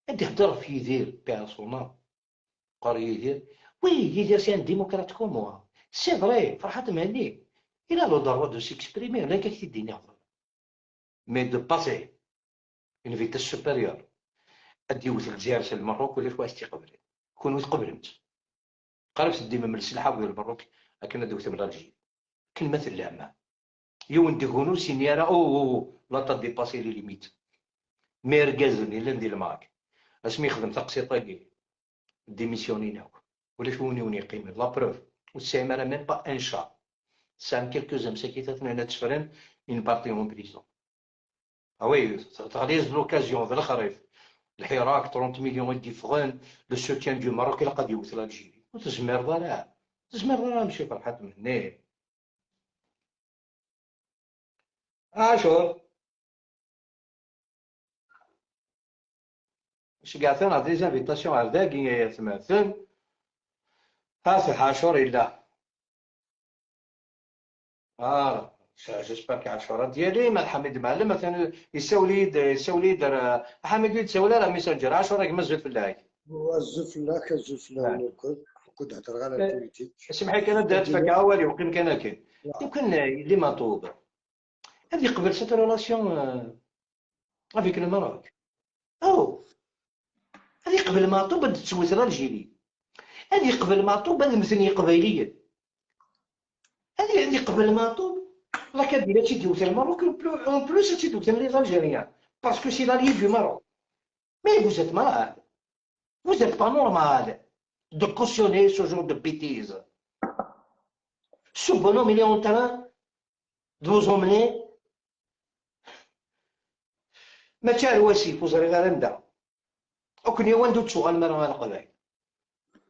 يهضر في يدير personnel قريب يدير oui يدير c'est un démocrate comme moi, c'est vrai. فرحات مهني il a le droit de s'exprimer ولا كيديني يهضر mais de passer une vitesse supérieure ادي وث الجزائر المروك ولا واش تيقبل كون تقبلت قرب ديما من السلحه ولا المروك لكن دوت من l'Algérie كلمة اللامة يون ديغونو سينيارا او là t'as dépassé les limites. mais ركازني لا ندير معاك اسمي يخدم تقسيطاكي ديميسيونينا ولا شوني وني قيمة la preuve والسيمانة même pas un chat سام quelques uns ساكيتات هنا تفرن une partie en prison. Ah oui, تغليز l'occasion ذا الخريف الحراك 30 مليون دي فران le soutien du Maroc الى قد يوصل l'Algérie وتزمر ضرا تزمر ضرا مشي فرحات من هنا عاشور شقعتنا des invitations على ذاك يا ثماثل هاتي عاشور إلا اه j'espère que عاشور ديالي مع حميد معلم مثلا يساولي يساولي دار حميد يتساولي راه ميسنجر عاشور كما زوج في الله الزوج في الله كزوج في الله الكل كنت هضر غير على ال politique. سمحي كان دارت فك اولي وقيم كان كاين يمكن اللي مطلوب هذه قبل cette relation avec le Maroc او هذه قبل معطوب تسويت l'Algérie هذه قبل معطوب هذا مثني قبيليا هذه قبل معطوب la Kabylie تيديو الماروك en plus تيديو les Algériens parce que c'est l'allié du Maroc. Mais vous êtes malade, vous êtes pas normal de cautionner ce genre de bêtises. Ce bonhomme, il est en train de vous emmener. ما تاع الوسيف وزري غير ندا وكن يوان دو تشغل مرة القبائل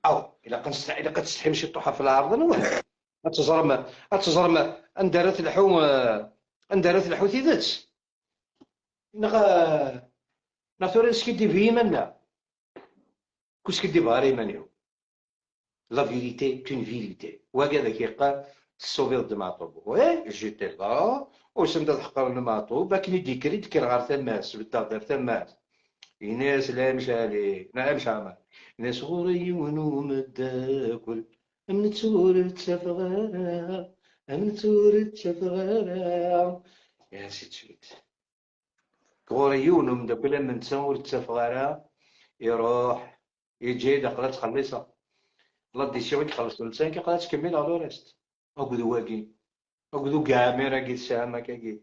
او الا قنستحي الا كتستحي مشي طوحه في الارض نواه اتزرم اتزرم اندرت الحو اندرت الحو تيدت نغ ناثوري سكيدي في منا كوسكيدي باري مانيو la vérité est une vérité وهكذا كيقال السوفيت دو معطوب oui j'étais là وسند تحقر المعطوب لكن ديكري ديكر غير تماس بالتهدر تماس الناس لا مشالي لا مش عمل ناس غوري ونوم الداكل من تور تفغرا من تور تفغرا يا سي تشويت غوري ونوم داكل من تور تفغرا يروح يجي دخلت تخلصها la décision يخلص لسان كيقدر تكمل على le reste اكدو واكي اكدو كاع ميرا كي الساعة ما كاكي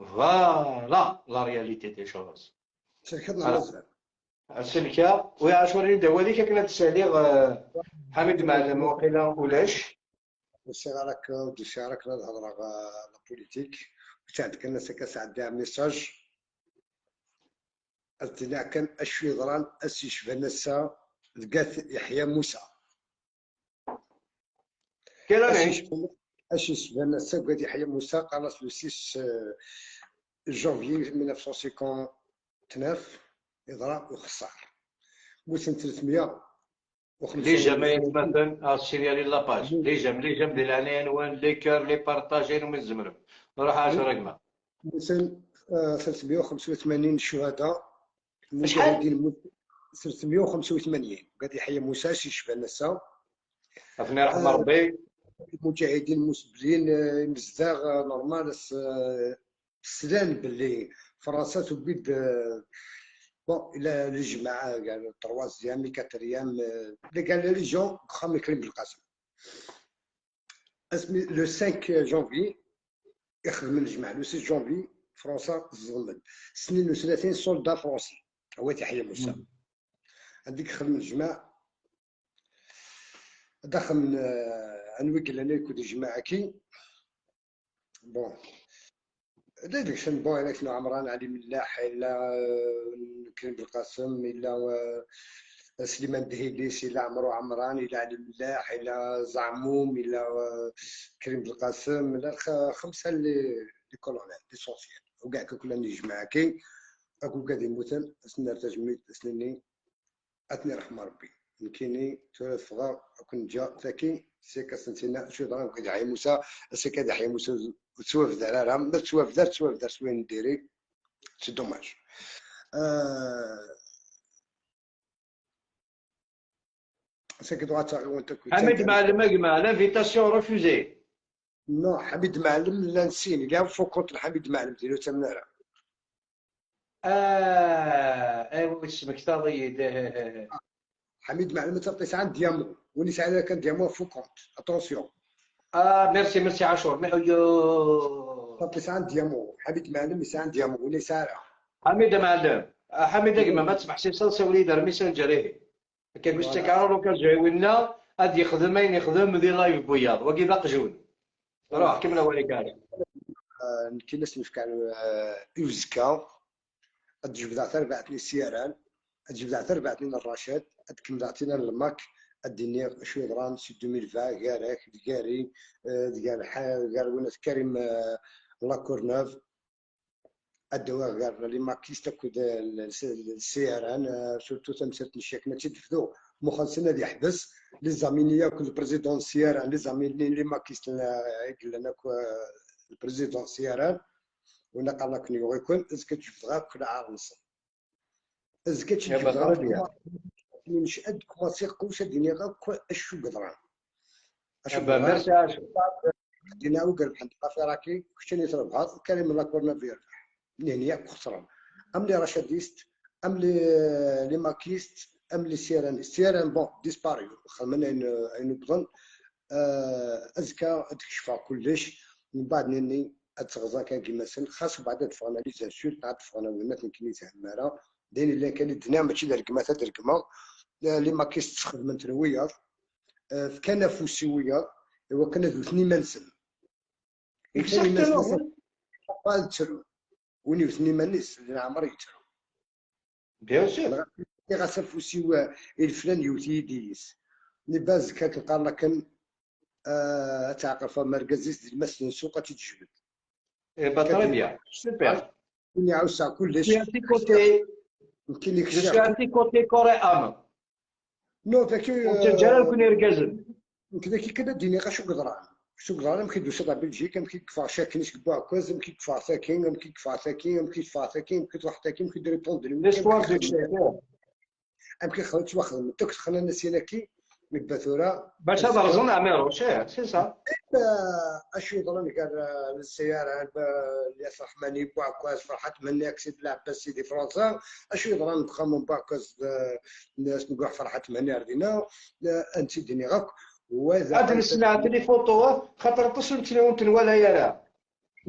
Voilà la réalité des choses. سلكتنا مزال. السلكة ويا عاشورين دوالي كنا تسالي حميد معلم وقيلا ولاش. وسيغارك ودوسيغارك الهضرة la politique. وتعد الناس كسعد message. أتنا كان أشوي ضران أسيش فنسا لقات يحيى موسى. كاين أشيش فنسا لقات يحيى موسى قالت le 6 جانفي 1959 إضراب وخسار موسم 300 les j'aime مثلا signaler la page les j'aime les j'aime ديال العنوان les cœurs les partages ومن الزمرم نروح 10 رقمه. مثلا 385 شهداء المجاهدين 385 قال يحيى موسى شي نسا عفني رحمه ربي. المجاهدين المسبلين مزداغ normal سلان باللي فرنسا تبيد bon الى الجماعة قال troisième quatrième قال les gens خام كريم بالقاسم اسمي le 5 جانفي يخدم الجماعة le 6 جانفي فرنسا ظلمت 32 soldats français هو تحية موسى هذيك خدم الجماعة دخل من انويك لنا يكون الجماعة كي bon داك شن bon انا شنو عمران علي ملاح الا كريم بالقاسم الا سليمان دهيليس الى عمرو عمران الى علي ملاح الى زعموم الى كريم بالقاسم الى خمسة les colonels l'essentiel وكاع كل جماعة كي اكو كادي مثل سنة تجميد سنيني اتني رحمه ربي نكيني ثلاث فغا كون جا ثاكي سيكا سنتينا شو ضرب كدعي موسى سيكا دحي موسى تسوف دار ما تسوف دار تسوف دار سوين ديري c'est dommage. سيكا دوات وانت حميد معلم اجمع l'invitation refusée. non حميد معلم لا نسيني لا faux compte حميد معلم ديالو تمنارا. ايوا اسمك تاضي حميد معلم تعطي ساعة diamant وني ساعة كان diamant faux compte attention. merci merci عاشور يو تعطي ساعة diamant حميد معلم ساعة diamant وني ساعة حميد معلم حميد ما تسمح سي سي وليد message إيه كان قلت لك عارو كان جاي غادي يخدم اين يخدم دي live بوياض وكي باق جون روح كمل اولي كاري كي ناس نفكر يوزكا تجبد عثر بعثني السيران تجبد عثر بعثني الرشاد تكمل عطينا الماك الدنيا شوية ضران سي 2020 كاراك كاري كار وين كريم لاكورنوف الدواء كار لي ماكيست كود السيران سورتو تمسات نشاك ما تدفدو مخلصين هذا يحبس لي زامينيا كل بريزيدون سيران لي زاميني لي ماكيست قلنا البريزيدون سيران ولا قال لك نيو يكون ازكا تشوف غا كل عار نص ازكا تشوف غا مش قد كواسي قوش الدنيا غا اشو قدران اشو ميرسي عاشور دينا وقال بحال راكي كشتني تربح كريم لا كورنا فير نهنيا خسران ام les rachadistes ام les makistes ام les CRN CRN bon disparu خمنا ان بظن ازكى تكشف كلش من بعد نني اتغزا كان كيما سن خاص بعد تفغنا les insultes عاد تفغنا وينات نكني تهمارا دين اللي كان الدنيا ماشي دركما تا دركما les makistes تخدم ترويض كان فوسيويه هو كان ذو اثنين منسل قال ترو وني اثنين منس اللي عمر يترو bien sûr غاسل فوسيو الفلان يوتي ديس ني باز كتلقى لك تعقل فمركزيس المسن سوق تتجبد. Eh ben très bien, super. كلش. Je suis à tes côtés. Je suis à tes côtés corps et âme. non ذاك جلال كون يركزن. كذا كي كذا ديني غا شو قدران. شو قدران مكي دوش تاع بلجيكا مكي كفا شاكنيش كبا كوز مكي كفا ساكين مكي كفا ساكين مكي كفا ساكين مكي تروح ساكين مكي ديري بوند. l'histoire ديك الشيء. مكي خلت واخد من توك خلنا نسينا كي بثورة باش هذا رزون عميرو شي سي سا اشو ضرني قال السيارة الياس الرحماني بوعكاز فرحات مني سيد العباس سيدي فرنسا اشو ضرن بخمم بوعكاز الناس نقول فرحات مني اردينا انت ديني غاك وهذا هاد السنة les photos خاطر تصل تنولا يا لا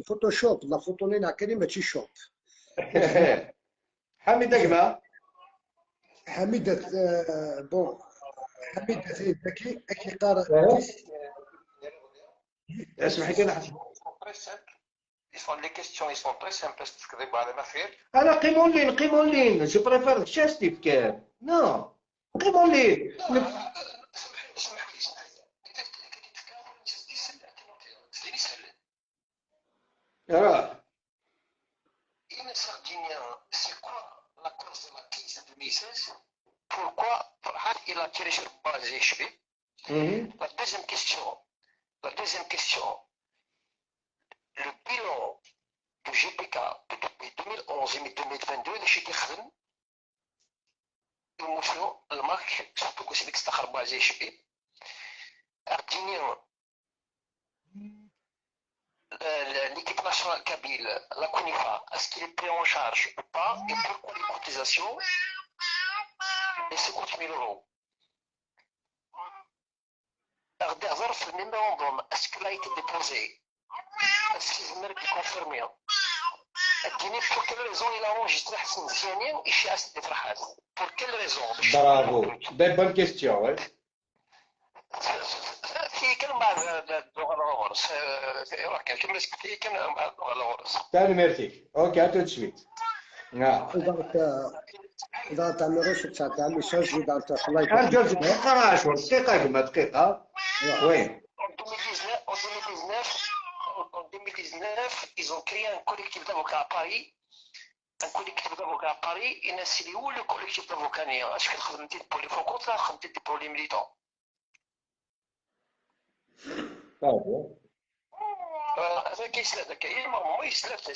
Photoshop la photo نينا كلمة ماشي shop. حميد أكما حميدة bon حميدة ذكي أكي قارئ. اسمح لي كان Les questions, ils sont très simples. انا قيمون لين قيمون لين je préfère شاستي بكام non قيمون لين. اسمح لي اسمح لي. راه c'est quoi la cause de la crise de 2016? Pourquoi Farhat il a tiré sur Bouazizi Chebi? La deuxième question, le bilan du GPK depuis 2011 et 2022, les chiffres خدم يمثلوا المارك surtout que c'est l'extérieur Bouazizi Chebi. L'équipe nationale kabyle, la CONIFA, est-ce qu'il est pris en charge ou pas? Et pourquoi les cotisations et 50 000 euros? Le mémorandum, est-ce qu'il a été déposé? Est-ce qu'il est confirmé? Pour quelle raison il a enregistré Hassan Ziani et chez Asad Farhat? Pour quelle raison? Bravo, belle question, ouais. في كلمة الغرس في كلمة الغرس. تاني ميرتي OK à tout de suite. إذا تعمل تاع message إذا تخليك. دقيقة عاشور دقيقة كما دقيقة. oui. En 2019, ils ont créé un collectif d'avocats à Paris. Un collectif d'avocats à Paris, et c'est où le collectif d'avocats? Est-ce que خدمتي pour les faux comptes, خدمتي pour les militants?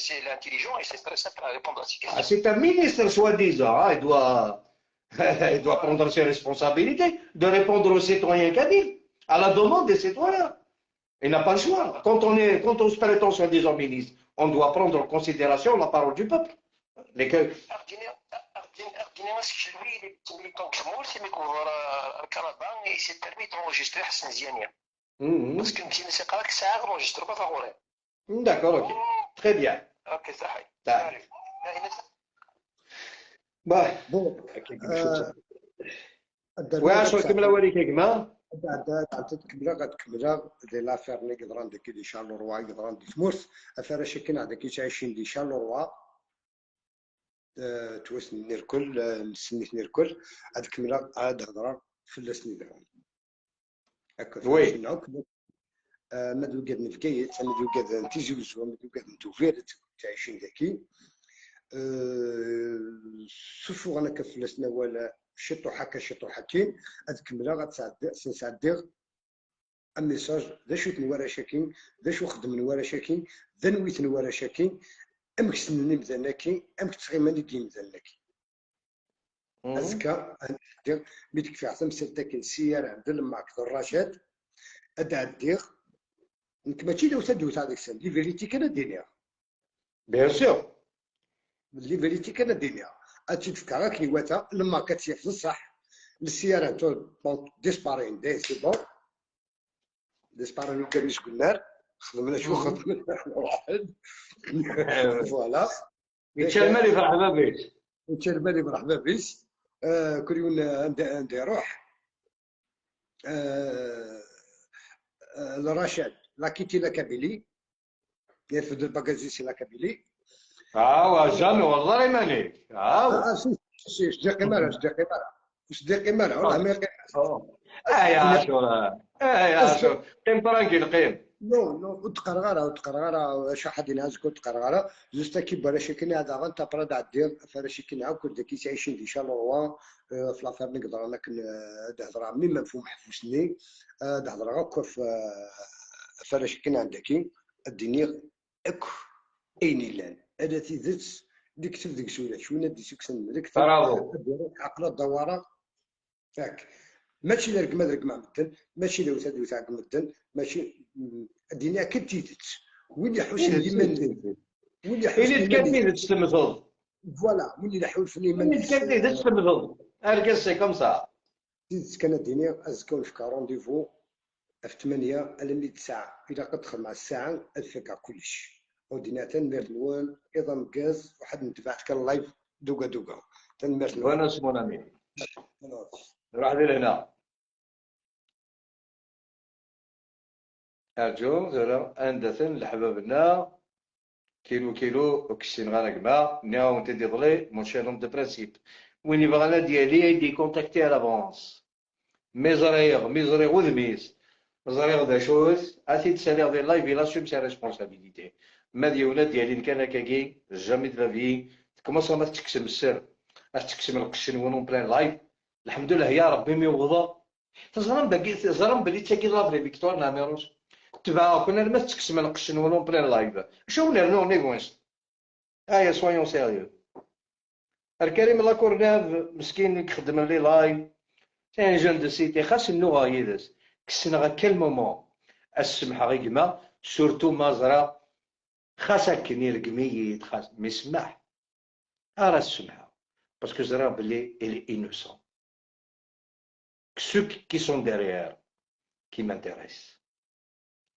C'est l'intelligent et c'est très simple à répondre à ces questions. C'est un ministre soi-disant, hein, il doit prendre ses responsabilités de répondre aux citoyens kabyles, à la demande des citoyens. Il n'a pas le choix. Quand on se prétend soi-disant ministre, on doit prendre en considération la parole du peuple. Il s'est permis d'enregistrer Hassan Ziani. Parce que M. Nessekrak, ça enregistre pas favorable. D'accord, ok. Très bien. Ok, ça y est. Bah, bon. Oui, je كمل أولي كيما. تكمل غتكمل دي l'affaire اللي قدران ديك دي Charleroi قدران دي تمورث affaire شكين هذاك عايشين دي Charleroi توسني الكل نسميتني الكل هاد كمل عاد هضره فلسني دابا. oui ما دوكاد نفكايت ما دوكاد نتيزوزو ما دوكاد نتوفيرت تعيشين ذاكي سوفو انا كفلسنا ولا شطو حكا شطو حكين هاد كمله غتسعدي سنسعدي un message ذا شو تنوارا شاكين ذا شو خدم نوارا شاكين ذا نويت نوارا شاكين امك سنني مزاناكي امك تغيماني دي مزاناكي ازكا ندير مي تكفي عثم سلتاكن سيارة عند الماك الرشاد ادع الدير انت ماشي لو تدوت هذيك السنة les vérités كان دينيا bien sûr les vérités كان دينيا هادشي تفكر كي واتا لما كتسيف الصح السيارة تو ديسبارين دي c'est bon ديسبارين لو كان مش قلنا خدمنا شو خدمنا واحد voilà يتشال مرحبا بك يتشال مرحبا بك كل يوم عندي روح الرشاد l'a quitté la Kabylie يرفد الباكازي c'est la Kabylie. Jamais والله ماني سي صديقي مالها صديقي مالها صديقي مالها والله ما يقيم. يا عاشور يا عاشور قيم tranquille قيم non non وتقرغرا وتقرغرا شي حد ينهزك وتقرغرا juste كي برا شي كاين هذا غنتا برا عدير فرا كاين عاود داك تعيشين دي Charleroi في l'affaire نقدر انا كنهضر même مفهوم حفوسني نهضر غير في فرا كاين عندك الدنيا اك اين لان هذا تيزت ديك كتب ديك سوله شونا دي سكسن ديك برافو عقل الدواره ياك ماشي لا رقم رقم مدن ماشي لا وساد وساد مدن ماشي الدنيا كتيتت وين يحوس اليمن وين يحوس اللي تكمل تستمثل voilà وين يحوس في اليمن اللي تكمل تستمثل اركز c'est comme ça تيزت كان الدنيا ازكون في rendez-vous في 8 على 9 الا قد مع الساعه الفكا كلش. ودينا تنميرت نوان ايضا غاز واحد نتبعت كان live دوكا دوكا تنميرت نوان. bonne mon ami نروح لهنا ارجو زرا اندثن لحبابنا كيلو كيلو وكسين غانا كما نيا تي ديضلي mon cher homme de principe وين يبغى لا ديالي دي contacter à l'avance مي زريغ مي زريغ وذميس زريغ دا شوز اتي تساليغ دي live il assume ses responsabilités ما ديونا ديالي كان كاكي jamais de la vie تكمص ما تكسم السر تكسم القشن ونون plein live الحمد لله يا ربي مي وضا تزرم باقي تزرم بلي تاكي la vraie victoire ناميروس تبع كنا ما تكسم القشن ونون plein live شو نرنو نيغوانس هيا soyons sérieux الكريم لاكورناف مسكين يخدم les lives c'est un jeune de cité خاص النوغا يدس كسنا غا quel moment السمحه غير كما surtout مازرا خاصك نيرقميت خاص mais سمح ارا السمحه parce que زرا بلي il est innocent ceux qui sont derrière qui m'intéressent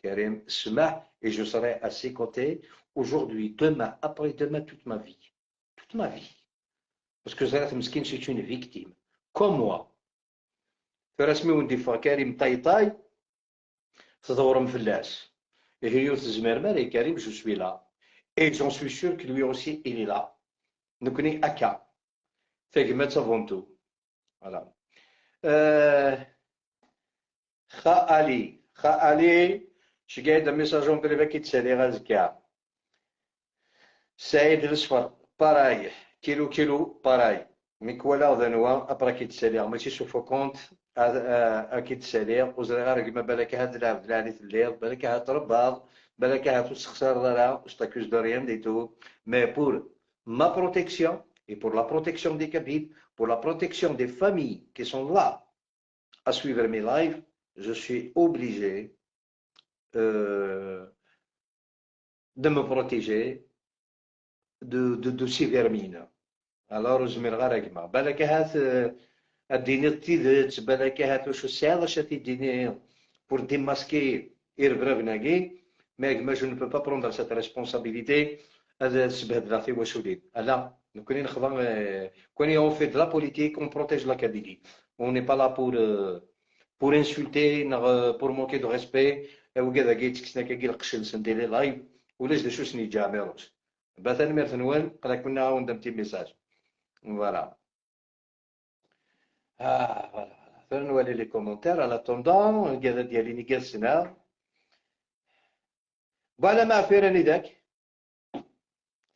كريم سمح et je serai à ses côtés aujourd'hui demain après-demain toute ma vie toute ma vie parce que زرات مسكين c'est une victime comme moi فرسمي وندي فا كريم طاي طاي تدور مفلاس هي تزمر مالي كريم je suis là et j'en suis sûr que lui aussi il est là نكوني اكا تاكما avant tout voilà خا علي خا علي شي قاعد message en privé كيتسالي غازكا سعيد الاصفر pareil كيلو كيلو pareil ميكوالا ذنوا ابرا كيتسالي ماشي شوفو compte كيتسالي وزري غير كما بالك هاد العبد العالي في الليل بالك هاد ترباض بالك هاد تسخسر لا je t'accuse de rien du tout mais pour ma protection et pour la protection des Kabyles, pour la protection des familles qui sont là à suivre mes lives, je suis obligé de me protéger de ces vermines. Alors, زمير غير كما بالك هات اديني تيدت بالك هات وشو الساعه اش تيديني pour démasquer إربرافناكي mais moi je ne peux pas prendre cette responsabilité هذا سبه ذاتي واش وليد لا نكوني نخدم كوني on fait de la politique on protège la Kabylie on n'est pas là pour insulter pour manquer de respect وكذا كي تكسنا كي القش نسندي les lives ولاش شو سني جاميروس باثا ميرث نوان قال كنا عاون petit message voilà voilà نولي les commentaires en attendant كذا ديالي ني جالسنا voilà ما فيراني داك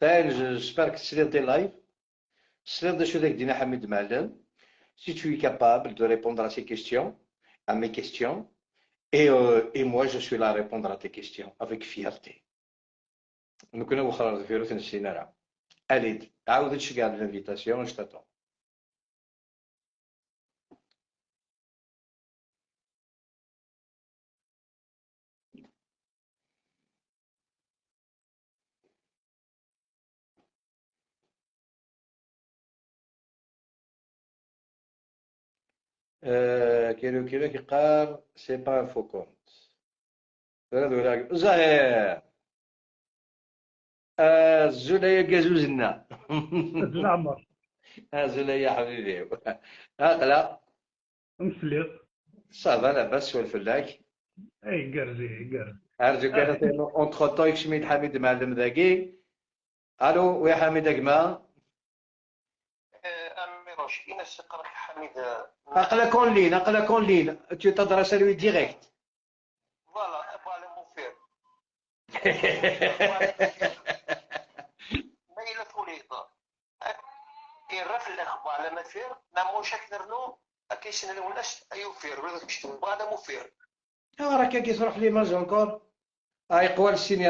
ثاني j'espère que تسليض des lives تسليض شو داك دينا حميد معلم si tu es capable de répondre à ces questions, à mes questions, et moi je suis là à répondre à tes questions avec fierté. نكون وخرج في روتين السينارة. Allez, عاود تشجع l'invitation, je t'attends. كيلو كيلو كيقار c'est pas un faux compte زهير الزولية كازوزنا العمر الزولية حبيبي هاقلا مسليق ça va لاباس والفلاك اي قرزي قرزي ارجو كان entre-temps يكشميد حميد معلم ذاكي الو oui حميد اكما أقلك en ligne, أقلك en ligne. Tu t'adresses à lui direct. Voilà, voilà mon frère. ما إلا توليض. يرف الأخبار على ما فير، ما موش أكثر كيسن ولاش أيوفير ولا كشتو هذا موفير. راك كيصرح لي ماج encore. هاي قوال السينيال.